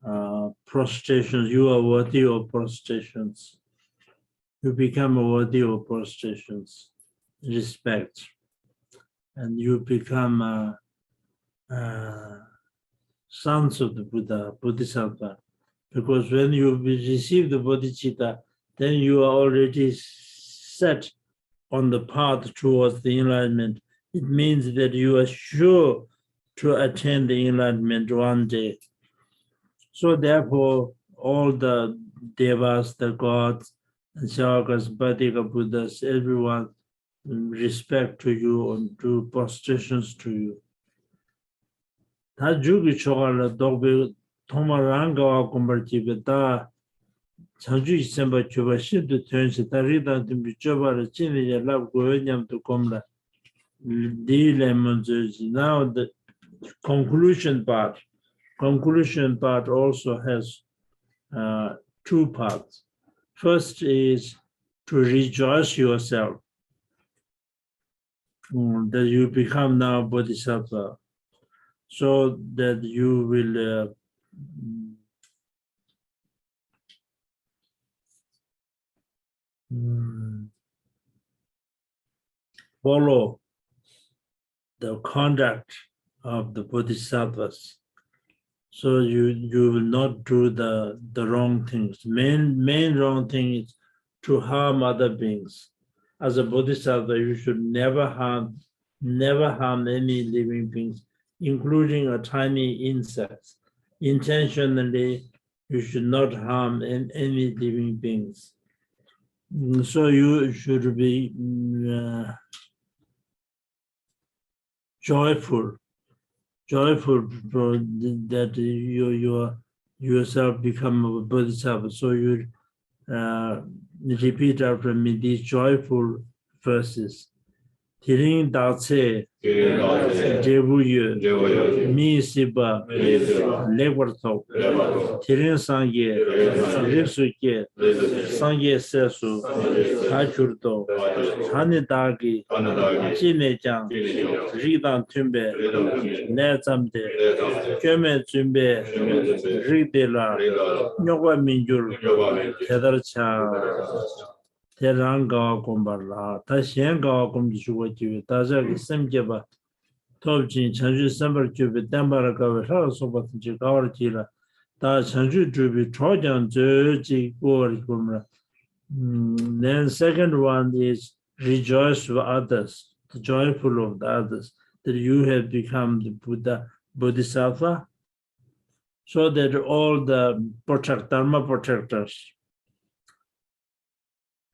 uh, prostrations. You are worthy of prostrations. You become worthy of prostrations, respect, and you become uh, uh, sons of the Buddha, Bodhisattva. Because when you be- receive the bodhicitta, then you are already set on the path towards the enlightenment. It means that you are sure to attain the enlightenment one day. So therefore, all the devas, the gods, and Savakas, Pacceka Buddhas, everyone respect to you and do prostrations to you. ད་མཇུག་གི་ཆོ་ག་ལ་ལྡོག་པའི་ཐོག་མར་རང་དགའ་བ་བསྒོམ་པར་བགྱིད་པས། ད་བྱང་ཆུབ་ཀྱི་སེམས་དཔའ་གྱུར་པ་ཤིན་ཏུ་དོན་ཆེ། ད་རིགས་དང་མཐུན་པའི་སྤྱོད་པ་རེ་ཅི་ནས་ཀྱང་བསླབ་དགོས་སྙམ་དུ་བསྒོམས་ལ། འདིའི་ལན་མོ་མཛོད་ཅིག Now the conclusion part. Conclusion part also has uh, two parts. First is to rejoice yourself mm, that you become now bodhisattva, so that you will uh, mm, follow the conduct of the bodhisattvas. So you you will not do the the wrong things. Main main wrong thing is to harm other beings. As a bodhisattva, you should never harm never harm any living beings, including a tiny insect. intentionally, you should not harm an- any living beings. Mm, So you should be mm, uh, joyful, joyful for th- that you you are yourself become a bodhisattva. So you uh, repeat after me these joyful verses. དེ་རིང་བདག་ཚེ་དེ་རིང་བདག་ཚེ་འབྲས་བུ་ཡོད། འབྲས་བུ་ཡོད། མི་ཡི་སྲིད་པ་མི་ཡི་སྲིད་པ་ལེགས་པར་ཐོབ། ལེགས་པར་ཐོབ། དེ་རིང་སངས་རྒྱས་དེ་རིང་སངས་རྒྱས་རིགས་སུ་སྐྱེས། རིགས་སུ་སྐྱེས། སངས་རྒྱས་སྲས་སུ་སངས་རྒྱས་སྲས་ད་སུ་གྱུར་ཏོ། ད་གྱུར་ཏོ། ད་ནི་བདག་གིས་ད་ནི་བདག་གིས་ཅི་ནས་ཀྱང་ཅི་ནས་ཀྱང་རིགས་དང་མཐུན་པའི་རིགས་དང་མཐུན་པའི་ལས་བརྩམས་ཏེ། ལས་བརྩམས་ཏེ། སྐྱོན་མེད་བཙུན་པའི་སྐྱོན་མེད་བཙུན་པའི་རིགས་འདི་ལ་རིགས་འདི་ལ་རྙོག་པ་མི་འགྱུར། རྙོག་པ་མི་འགྱུར། དེ་ལྟར་བྱ། དེ་རང་དགའ་བ་བསྒོམ་པ་ལ། ད་གཞན་དགའ་བ་བསྒོམ་དུ་འཇུག་པར་བགྱི་བའི་བདག་ཅག་གི་སེམས་བསྐྱེད་པ་ཐོབ་ཅིང་བྱང་ཆུབ་སེམས་དཔར་གྱུར་པའི་བསྟན་པ་ལ་དགའ་བའི་ལྷ་ལ་སོགས་པ་ཐམས་ཅད་དགའ་བར་བགྱིད་ལ། བདག་བྱང་ཆུབ་སྒྲུབ་པའི་གྲོགས་ཀྱང་མཛོད་ཅིག་བསྐུལ་བར་བསྒོམ་ལ། Mm, Then second one is rejoice with others, the joyful of the others, that you have become the Buddha, Bodhisattva, so that all the protect, Dharma protectors,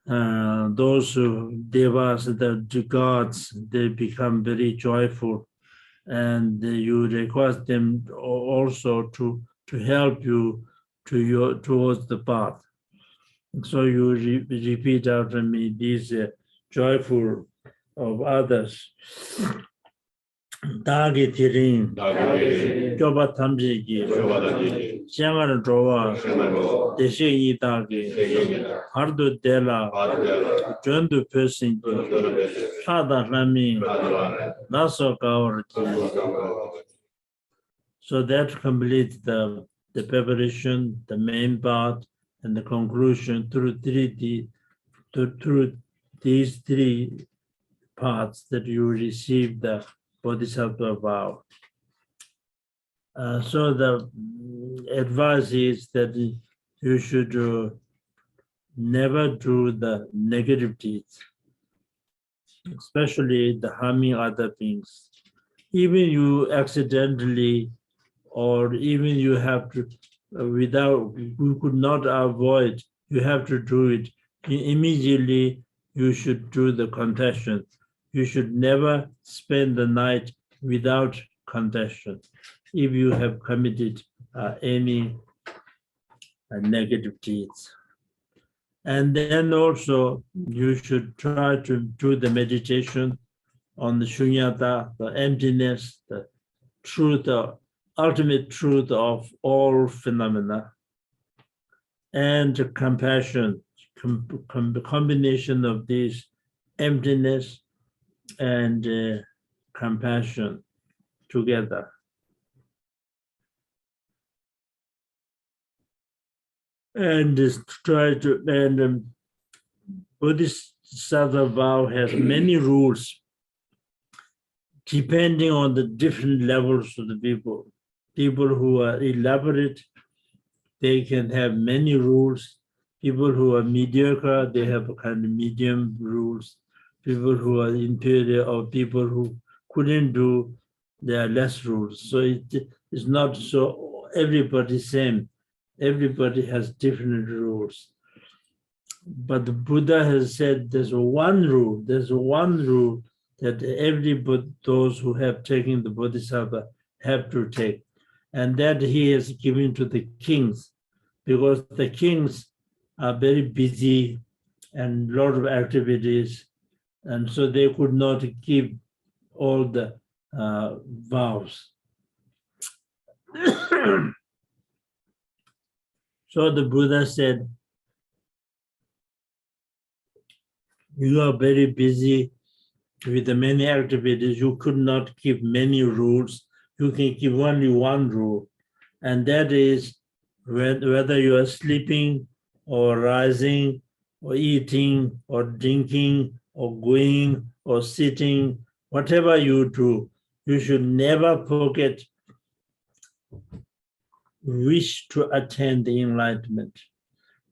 uh, those who, devas, the, the gods, they become very joyful, and you request them al- also to to help you to your towards the path. So you re- repeat after me these uh, joyful of others. བདག་གིས་དེ་རིང་བདག་གིས་དེ་རིང་སྐྱོབ་པ་ཐམས་ཅད་ཀྱི་སྐྱོབ་པ་ཐམས་ཅད་ཀྱི་སྤྱན་སྔར་འགྲོ་བ་སྤྱན་སྔར་འགྲོ་བ་བདེ་གཤེགས་ཡི་དྭགས་ཀྱི་བདེ་གཤེགས་ཡི་དྭགས་བར་དུ་བདེ་ལ་བར་དུ་བདེ་ལ་མགྲོན་དུ་བོས་ཟིན་གྱི་མགྲོན་དུ་བོས་ཟིན་གྱི་ལྷ་དང་ལྷ་མིན་ལྷ་དང་ལྷ་མིན་ལ་སོགས་དགའ་བར་བགྱི། ལ་སོགས་དགའ་བར་བགྱི། So that completes the, the preparation, the main part, and the conclusion through three D, through, through these three parts that you receive the Bodhisattva vow. Uh, so the mm, advice is that you should uh, never do the negative deeds, especially the harming other beings. Even you accidentally, or even you have to, uh, without, you could not avoid, you have to do it. I- immediately, you should do the confession. You should never spend the night without confession if you have committed uh, any uh, negative deeds. And then also, you should try to do the meditation on the shunyata, the emptiness, the truth, the ultimate truth of all phenomena, and compassion, com- com- combination of these emptiness and uh, compassion together. And is try to and um, Bodhisattva vow has many rules depending on the different levels of the people. People who are elaborate, they can have many rules. People who are mediocre, they have a kind of medium rules. People who are inferior or people who couldn't do, there are less rules. So it is not so everybody same. Everybody has different rules. But the Buddha has said there's one rule, there's one rule that every Bud- those who have taken the Bodhisattva have to take, and that he has given to the kings, because the kings are very busy and lot of activities, and so they could not keep all the uh, vows. So the Buddha said, you are very busy with the many activities. You could not keep many rules. You can keep only one rule, and that is whe- whether you are sleeping or rising or eating or drinking or going or sitting, whatever you do, you should never forget wish to attain the enlightenment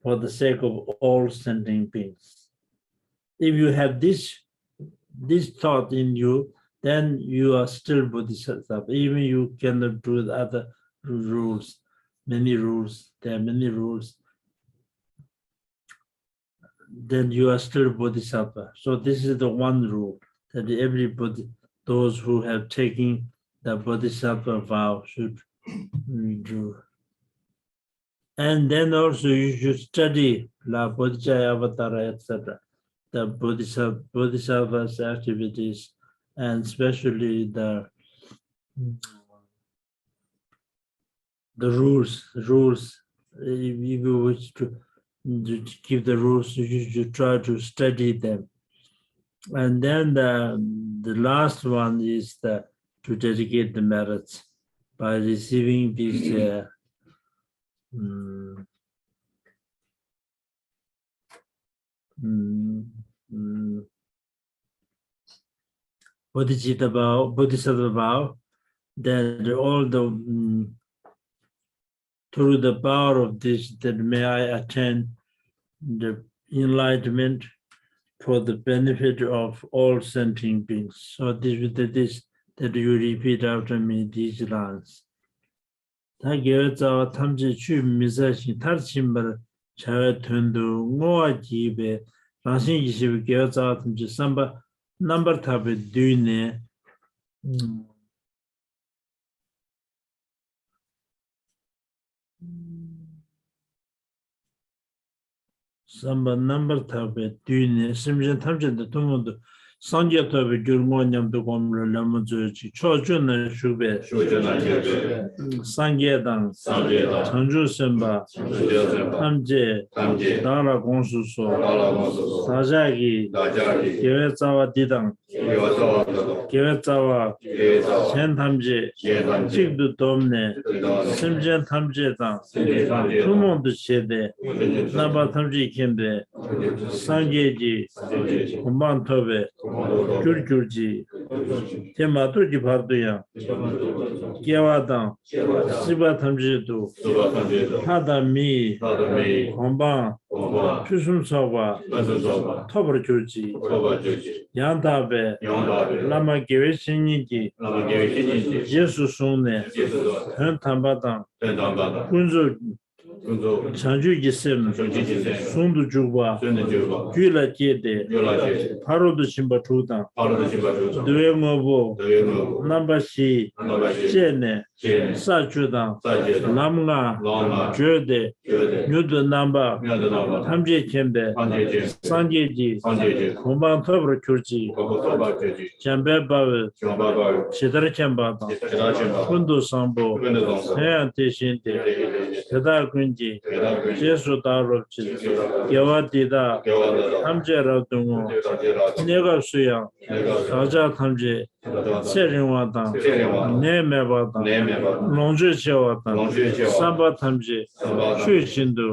for the sake of all sentient beings. If you have this this thought in you, then you are still Bodhisattva. Even you cannot do the other rules. many rules, there are many rules, then you are still bodhisattva. So this is the one rule that everybody, those who have taken the bodhisattva vow should, mm, do. And then also you should study La Bodhicaya Avatara, et cetera. The Bodhisa-, Bodhisattva's activities, and especially the, mm, the rules, rules. If you wish to, to give the rules, you should try to study them. And then the, the last one is the, to dedicate the merits by receiving these, uh, mm, mm, mm, Bodhicitta vow, Bodhisattva vow, that all the, mm, through the power of this, that may I attain the enlightenment for the benefit of all sentient beings. So this, with this, that you repeat after me these lines. ད་དགེ་བའི་རྩ་བ་ཐམས་ཅད་ཆུད་མི་ཟ་ཞིང་མཐར་ཕྱིན་པར་བྱ་བའི་དོན་དུ་བསྔོ་བ་བགྱིས་པའི་རང་བཞིན་གྱིས་གཤེགས་པའི་དགེ་བའི་རྩ་བ་ཐམས་ཅད་བསམ་པ་རྣམ་པར་དག་པས་བསྡུས་ནས། བསམ་པ་རྣམ་པར་དག་པས་བསྡུས་ནས་སེམས་ཅན་ཐམས་ཅད་དང་ཐུན་མོང་དུ་སངས་རྒྱས་ཐོབ་པའི་རྒྱུར་བསྔོ་སྙམ་དུ་སྒོམ་རུང་ལད་མོ་མཛོད་ཅིག་ཕྱོགས་བཅུ་ན་བཞུགས་པའི་ཕྱོགས་བཅུ་ན་བཞུགས་པའི་སངས་རྒྱས་དང་སངས་རྒྱས་དང་བྱང་ཆུབ་སེམས་དཔའ་བྱང་ཆུབ་སེམས་དཔའ་ཐམས་ཅད་ཐམས་ཅད་བདག་ལ་དགོངས་སུ་གསོལ། བདག་ལ་དགོངས་སུ་གསོལ། བདག་ཅག་གིས་བདག་ཅག་གིས་དགེ་བའི་རྩ་བ་འདི་དང་དགེ་བའི་རྩ་བ་འདི་དང་དགེ་བའི་རྩ་བ་དགེ་བའི་རྩ་བ་གཞན་ཐམས་ཅད་གཞན་ཐམས་ཅད་གཅིག་ཏུ་བསྡོམས་ནས་གཅིག་ཏུ་བསྡོམས་ནས་སེམས་ཅན་ཐམས་ཅད་དང་སེམས་ཅན་ཐམས་ཅད་ཐུན་མོང་དུ་བྱས་ཏེ་རྣམ་པ་ཐམས་ཅད་མཁྱེན་པའི་སངས་རྒྱས་ཀྱི་གོ་འཕང་ཐོབ་པའི་རྒྱུར་གྱུར་ཅིག་དེ་མ་ཐོབ་ཀྱི་བར་དུ་ཡང་སྐྱེ་བ་དང་སྲིད་པ་ཐམས་ཅད་དུ་ལྷ་དང་མི་ཡི་གོ་འཕང་ཕུན་སུམ་ཚོགས་པ་ཐོབ་པར་གྱུར་ཅིག་ཡང་དག་པའི་བླ་མ་དགེ་བའི་བཤེས་གཉེན་གྱིས་རྗེས་སུ་བཟུང་ནས་དོན་དམ་པ་དང་ཀུན་རྫོབ་བྱང་ཆུབ་ཀྱི་སེམས་ཟུང་དུ་འཇུག་པ་རྒྱུད་ལ་སྐྱེས་ཏེ་ཕ་རོལ་ཏུ་ཕྱིན་པ་དྲུག་དང་བསྡུ་བའི་དངོས་པོ་རྣམ་པ་བཞི་བཅས་ནས་ས་བཅུ་དང་ལམ་ལྔ་བརྗོད་དེ་མྱུར་དུ་རྣམ་པ་ཐམས་ཅད་མཁྱེན་པའི་སངས་རྒྱས་ཀྱི་གོ་འཕང་ཐོབ་པར་གྱུར་ཅིག་འཇམ་དཔལ་དཔའ་བོས་ཇི་ལྟར་མཁྱེན་པ་དང་། ཀུན་ཏུ་བཟང་པོ། དེ་ཡང་དེ་བཞིན་ཏེ། དེ་དག་ཀུན་གྱི། རྗེས་སུ་བདག་སློབ་ཅིང་། དགེ་བ་འདི་དག་ཐམས་ཅད་རབ་ཏུ་བསྔོ། གནས་སྐབས་སུ་ཡང་བདག་ཅག་ཐམས་ཅད་ཚེ་རིང་བ་དང་ནད་མེད་པ་དང་ལོངས་སྤྱོད་ཆེ་བ་དང་བསམ་པ་ཐམས་ཅད་ཆོས་བཞིན་དུ་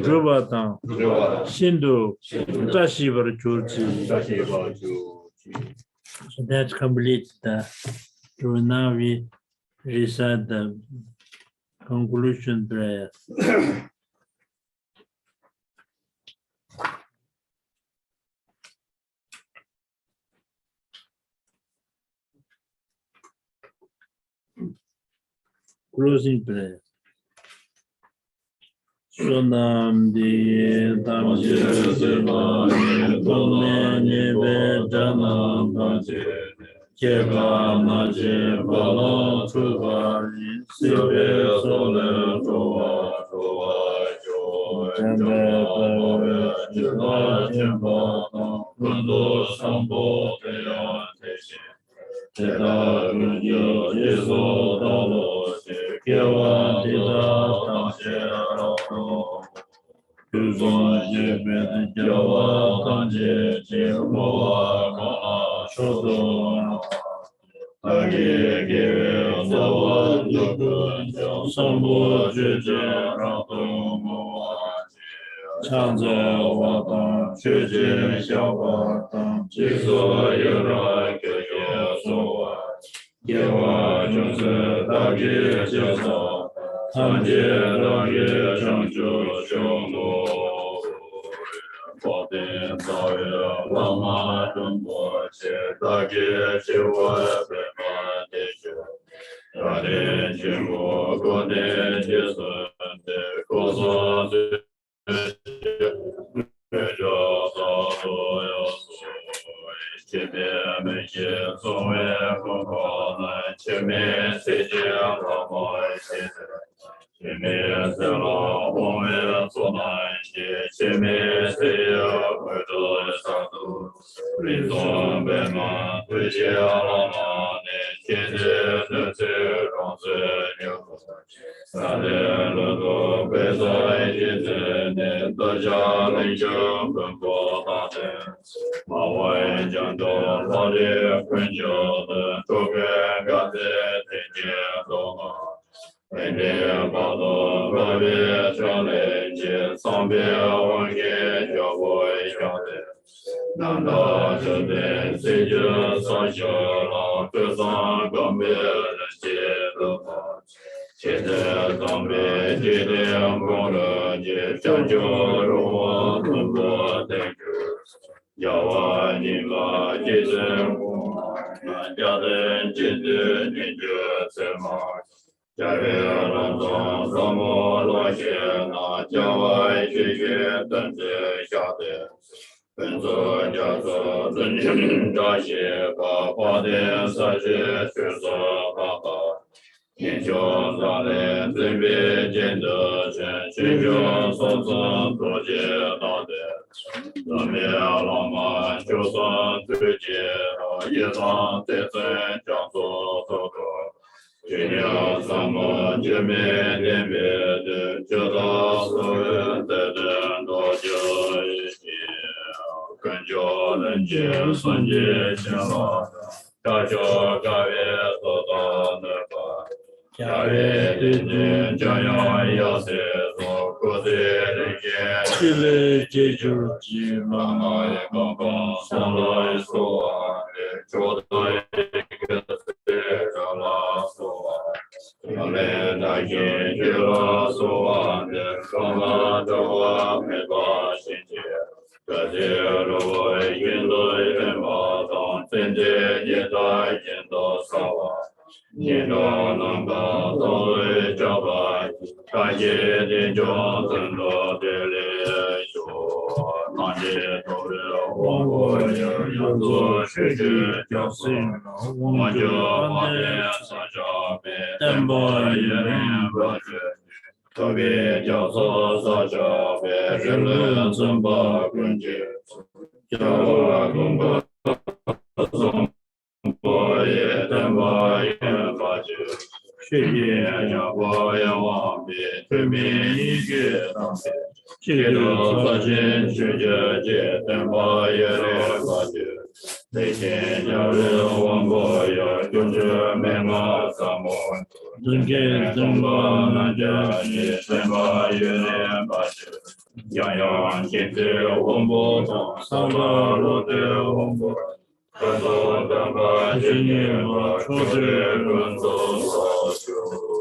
འགྲུབ་པ་དང་ཤིན་ཏུ་བཀྲ་ཤིས་པར་གྱུར་ཅིག So that completes the, so now we recite the conclusion prayer. Closing prayer. བསོད་ནམས་འདི་ཡིས་ཐམས་ཅད་གཟིགས་པ་ཉིད། ཐོབ་ནས་ཉེས་པའི་དགྲ་རྣམས་ཕམ་བྱས་ནས། སྐྱེ་རྒ་ན་འཆིའི་རྦ་རླབས་འཁྲུགས་པ་ཡི། སྲིད་པའི་མཚོ་ལས་འགྲོ་བ་སྒྲོལ་བར་ཤོག་འཇམ་དཔལ་དཔའ་བོས་ཇི་ལྟར་མཁྱེན་པ་དང་། ཀུན་ཏུ་བཟང་པོ་དེ་ཡང་དེ་བཞིན་དེ་དག་ཀུན་གྱི་རྗེས་སུ་བདག་སློབ་ཅིང་། དགེ་བ་འདི་དག་ཐམས་ཅད་རབ་ཏུ་བསྔོ། དུས་གསུམ་གཤེགས་པའི་རྒྱལ་བ་ཐམས་ཅད་ཀྱིས་བསྔོ་བ་གང་ལ་མཆོག་ཏུ་བསྔགས་པ། བདག་གི་དགེ་བའི་རྩ་བ་རྒྱུད་ཀུན་ཀྱང་། བཟང་པོ་ཆོས་ཅན་རབ་ཏུ་བསྔོ་བ་ཕྱག་འཚལ་བ་དང་མཆོད་ཅིང་བཤགས་པ་དང་། འཇིགས་སུ་ཡི་རང་རྒྱུད་ཀྱིས་གསོལ་བ། དགེ་བ་ཅུང་ཟད་བདག་གིས་བྱས་བསགས་པ། ཐམས་ཅད་བདག་གིས་བྱང་ཆུབ་ཕྱིར་བསྔོ། འཕགས་པའི་རྩ་བའི་བླ་མ་རིན་པོ་ཆེ། བདག་གི་སྤྱི་བོར་པདྨ་དེ་བཞུགས། དགའ་ལྡན་ཆོས་སྐུ་སྐུ་ལྡན་རྗེས་སུ་ ཆོས་ཕྱོགས་སུ་ཡོངས་སུ་ཆེན་པོའི་མི་ཞིག་གསུང་བའི་ཀུན་སློང་ནི། ཆེན་མོའི་ཚིག་གི་ལྷ་མོ་ཞིག་སྟེ། ཆེན་མོའི་ཚེ་ལ་དབང་བའི་ཚོགས་རྣམས་ཀྱིས། ཆེན་མོའི་ཚེ་ཡི་དངོས་གྲུབ་ཤིན་ཏུ། རིགས་གསུམ་པདྨ་ཐུགས་ཀྱི་ལྷ་མོ་ནི། མཁྱེན་བརྩེ་ནུས་མཐུ་རང་ཚུལ་མྱུར་དུ་སྟོན། ས་གནས་ལུང་དུ་བོད་ཟས་ཀྱི་ཚུལ་ནི། གདུལ་བྱ་ལེགས་བཅུག་མགོན་པོ་དང་ལྡན། སྨྲ་བའི་སྤྱན་སྟོབས་ལྷ་རིས་ཀུན་ཁྱབ་ནས། འགྲོ་ཀུན་དགའ་མཛད་དེང་འདིར་བསྟོད་ན། དེང་འདིར་བར་དུ་དགའ་བའི་ཕྱག་ལེན་གྱིས། ཚངས་པའི་དབང་གིས་རྒྱལ་པོ་ཤཱཀྱ་དེ། རྣམ་དག་མཆོད་རྟེན་བརྩེགས་བརྒྱད་ས་ཕྱོགས་ལ། ཐོས་བསམ་སྒོམ་པའི་རིམ་གྱིས་བསྡུ་བར་བྱེད། ཆེ་བསྟོད་དམ་པའི་བསྐྱེད་རིམ་གང་རུང་གིས། བྱང་ཆུབ་རོལ་པ་མཐོན་པོ་དེར་གྱུར། རྒྱལ་བ་ཉིད་ཀྱི་སྐྱེ་ཚེ་གང་ན། རྒྱལ་བསྟན་སྤྱི་འདུས་ཉིད་ཀྱི་མཚན་མ། རྒྱལ་བའི་ལམ་བཟང་ཟབ་མོ་ལ་གཤེགས་ན། རྒྱལ་བ་ཡེ་ཤེས་སྟོན་མཛད་ཤཱཀྱ་དེས། ཕུན་ཚོགས་རྒྱ་མཚོ་རྫུ་འཕྲུལ་བཀྲ་ཤིས་པ། དཔལ་ལྡན་ས་སྤྱོད་ཆོས་སུ་དག་པ། ཞིང་སྐྱོང་ས་ལེ་འཛིན་པའི་རྒྱན་དུ་བྱོན། ཆོས་སྐྱོང་སྲོང་བཙན་རྡོ་རྗེ་དང་ལྡན། བླ་མའི་བླ་མ་མཆོག་གསུམ་ཐུགས་ཀྱི་བདག་ཡི་དམ་རྗེ་བཙུན་རྒྱ་མཚོ་ཐོག་ཏུ། ཇི་སྙེད་ཟབ་མོ་སྒྱུ་མའི་བདེན་པའི་དོན། ཇི་ལྟར་གསུང་བའི་དེ་དོན་རྟོགས་གྱུར་ཅིག་ཀུན་ཁྱབ་ལྷུན་གྱིས་སངས་རྒྱས་བྱིན་རླབས་དང་། ཤར་ཕྱོགས་དགའ་བའི་ཐོག་ཏུ་གནས་པ། རྒྱལ་བའི་དེད་དཔོན་འཇམ་དབྱངས་ཡབ་སྲས་སོགས། སྐུ་ཚེ་རིང་ཞིང་ཕྱུག་ལེགས་བསྐྱེད་གྱུར་ཅིག་བླ་མ་ཡི་གང་གང་བསམ་ལ་གསོལ་བ་འདེབས། མཆོག་དང་ཡི་གེ་སྲས་བཅས་ལ་གསོལ་བ། ལག་ལེན་དྲག་ཞན་ཆོས་ལ་གསོལ་བ་འདེབས། བླ་མ་གྲགས་པ་མེད་པ་བཞིན་གྱིས། སྐུ་ཚེ་རིང་པོ་ཞིང་དུ་བརྟན་པ་དང་། ཙན་དན་རྒྱས་འཛུགས་ཞིང་དུ་གསལ་བ། སྙན་གྲགས་ནམ་མཁའ་ལྟ་བུར་ཁྱབ་པ་ཡི། བཀྲ་ཤིས་དེས་ཀྱང་དོན་དུ་བདེ་ལེགས་ཤོག་སྣང་སྲིད་འདུ་བའི་དབང་པོ་ཡི། ཡོངས་རྫོགས་ཆོས་ཀྱི་རྒྱལ་སྲས་ལ། དབང་ཕྱུག་དཔལ་ལྡན་ས་སྐྱ་པས། བསྟན་པ་ཡུན་རིང་བར་གྱུར་ཅིག་ཐུབ་པའི་རྒྱ་མཚོ་ས་སྐྱ་པས། རིང་ལུགས་འཛིན་པ་ཀུན་གྱི་གཙོ། རྒྱལ་བ་ཀུན་དགའ་བཟང་པོ་ཡི། བསྟན་པ་ཡུན་བར་གྱུར་ཅིག་ཆོས་ཀྱི་རྒྱལ་པོ་ཡིད་འོང་པའི། ཐུན་མིན་ཡིད་ཀྱི་དམ་པའི་ཆེད་དུ་རྩ་ཆེན་ཆོས་ཀྱི་རྗེ། བསྟན་པ་ཡུན་རིང་བར་གྱུར་ཅིག་དེ་བཞིན་རྒྱལ་བའི་དབང་པོ་ཡི། སྐྱོན་བརྗོད་མན་ངག་ཟབ་མོ་བདུན་བརྒྱད་འཛིན་པ་རྣམས་ཀྱི་གཞི། བསྟན་པ་ཡུན་རིང་བར་གྱུར་ཅིག་འཇམ་དབྱངས་མཁྱེན་བརྩེའི་དབང་པོ་དང་། གསང་བ་བློ་གྲོས་དབང་པོ། ཀུན་རྫོབ་བསྟན་པ་ཇི་སྙེད་པ། ཕྱོགས་བཅུའི་ཀུན་རྫོབ་ལ་སྤྱོད།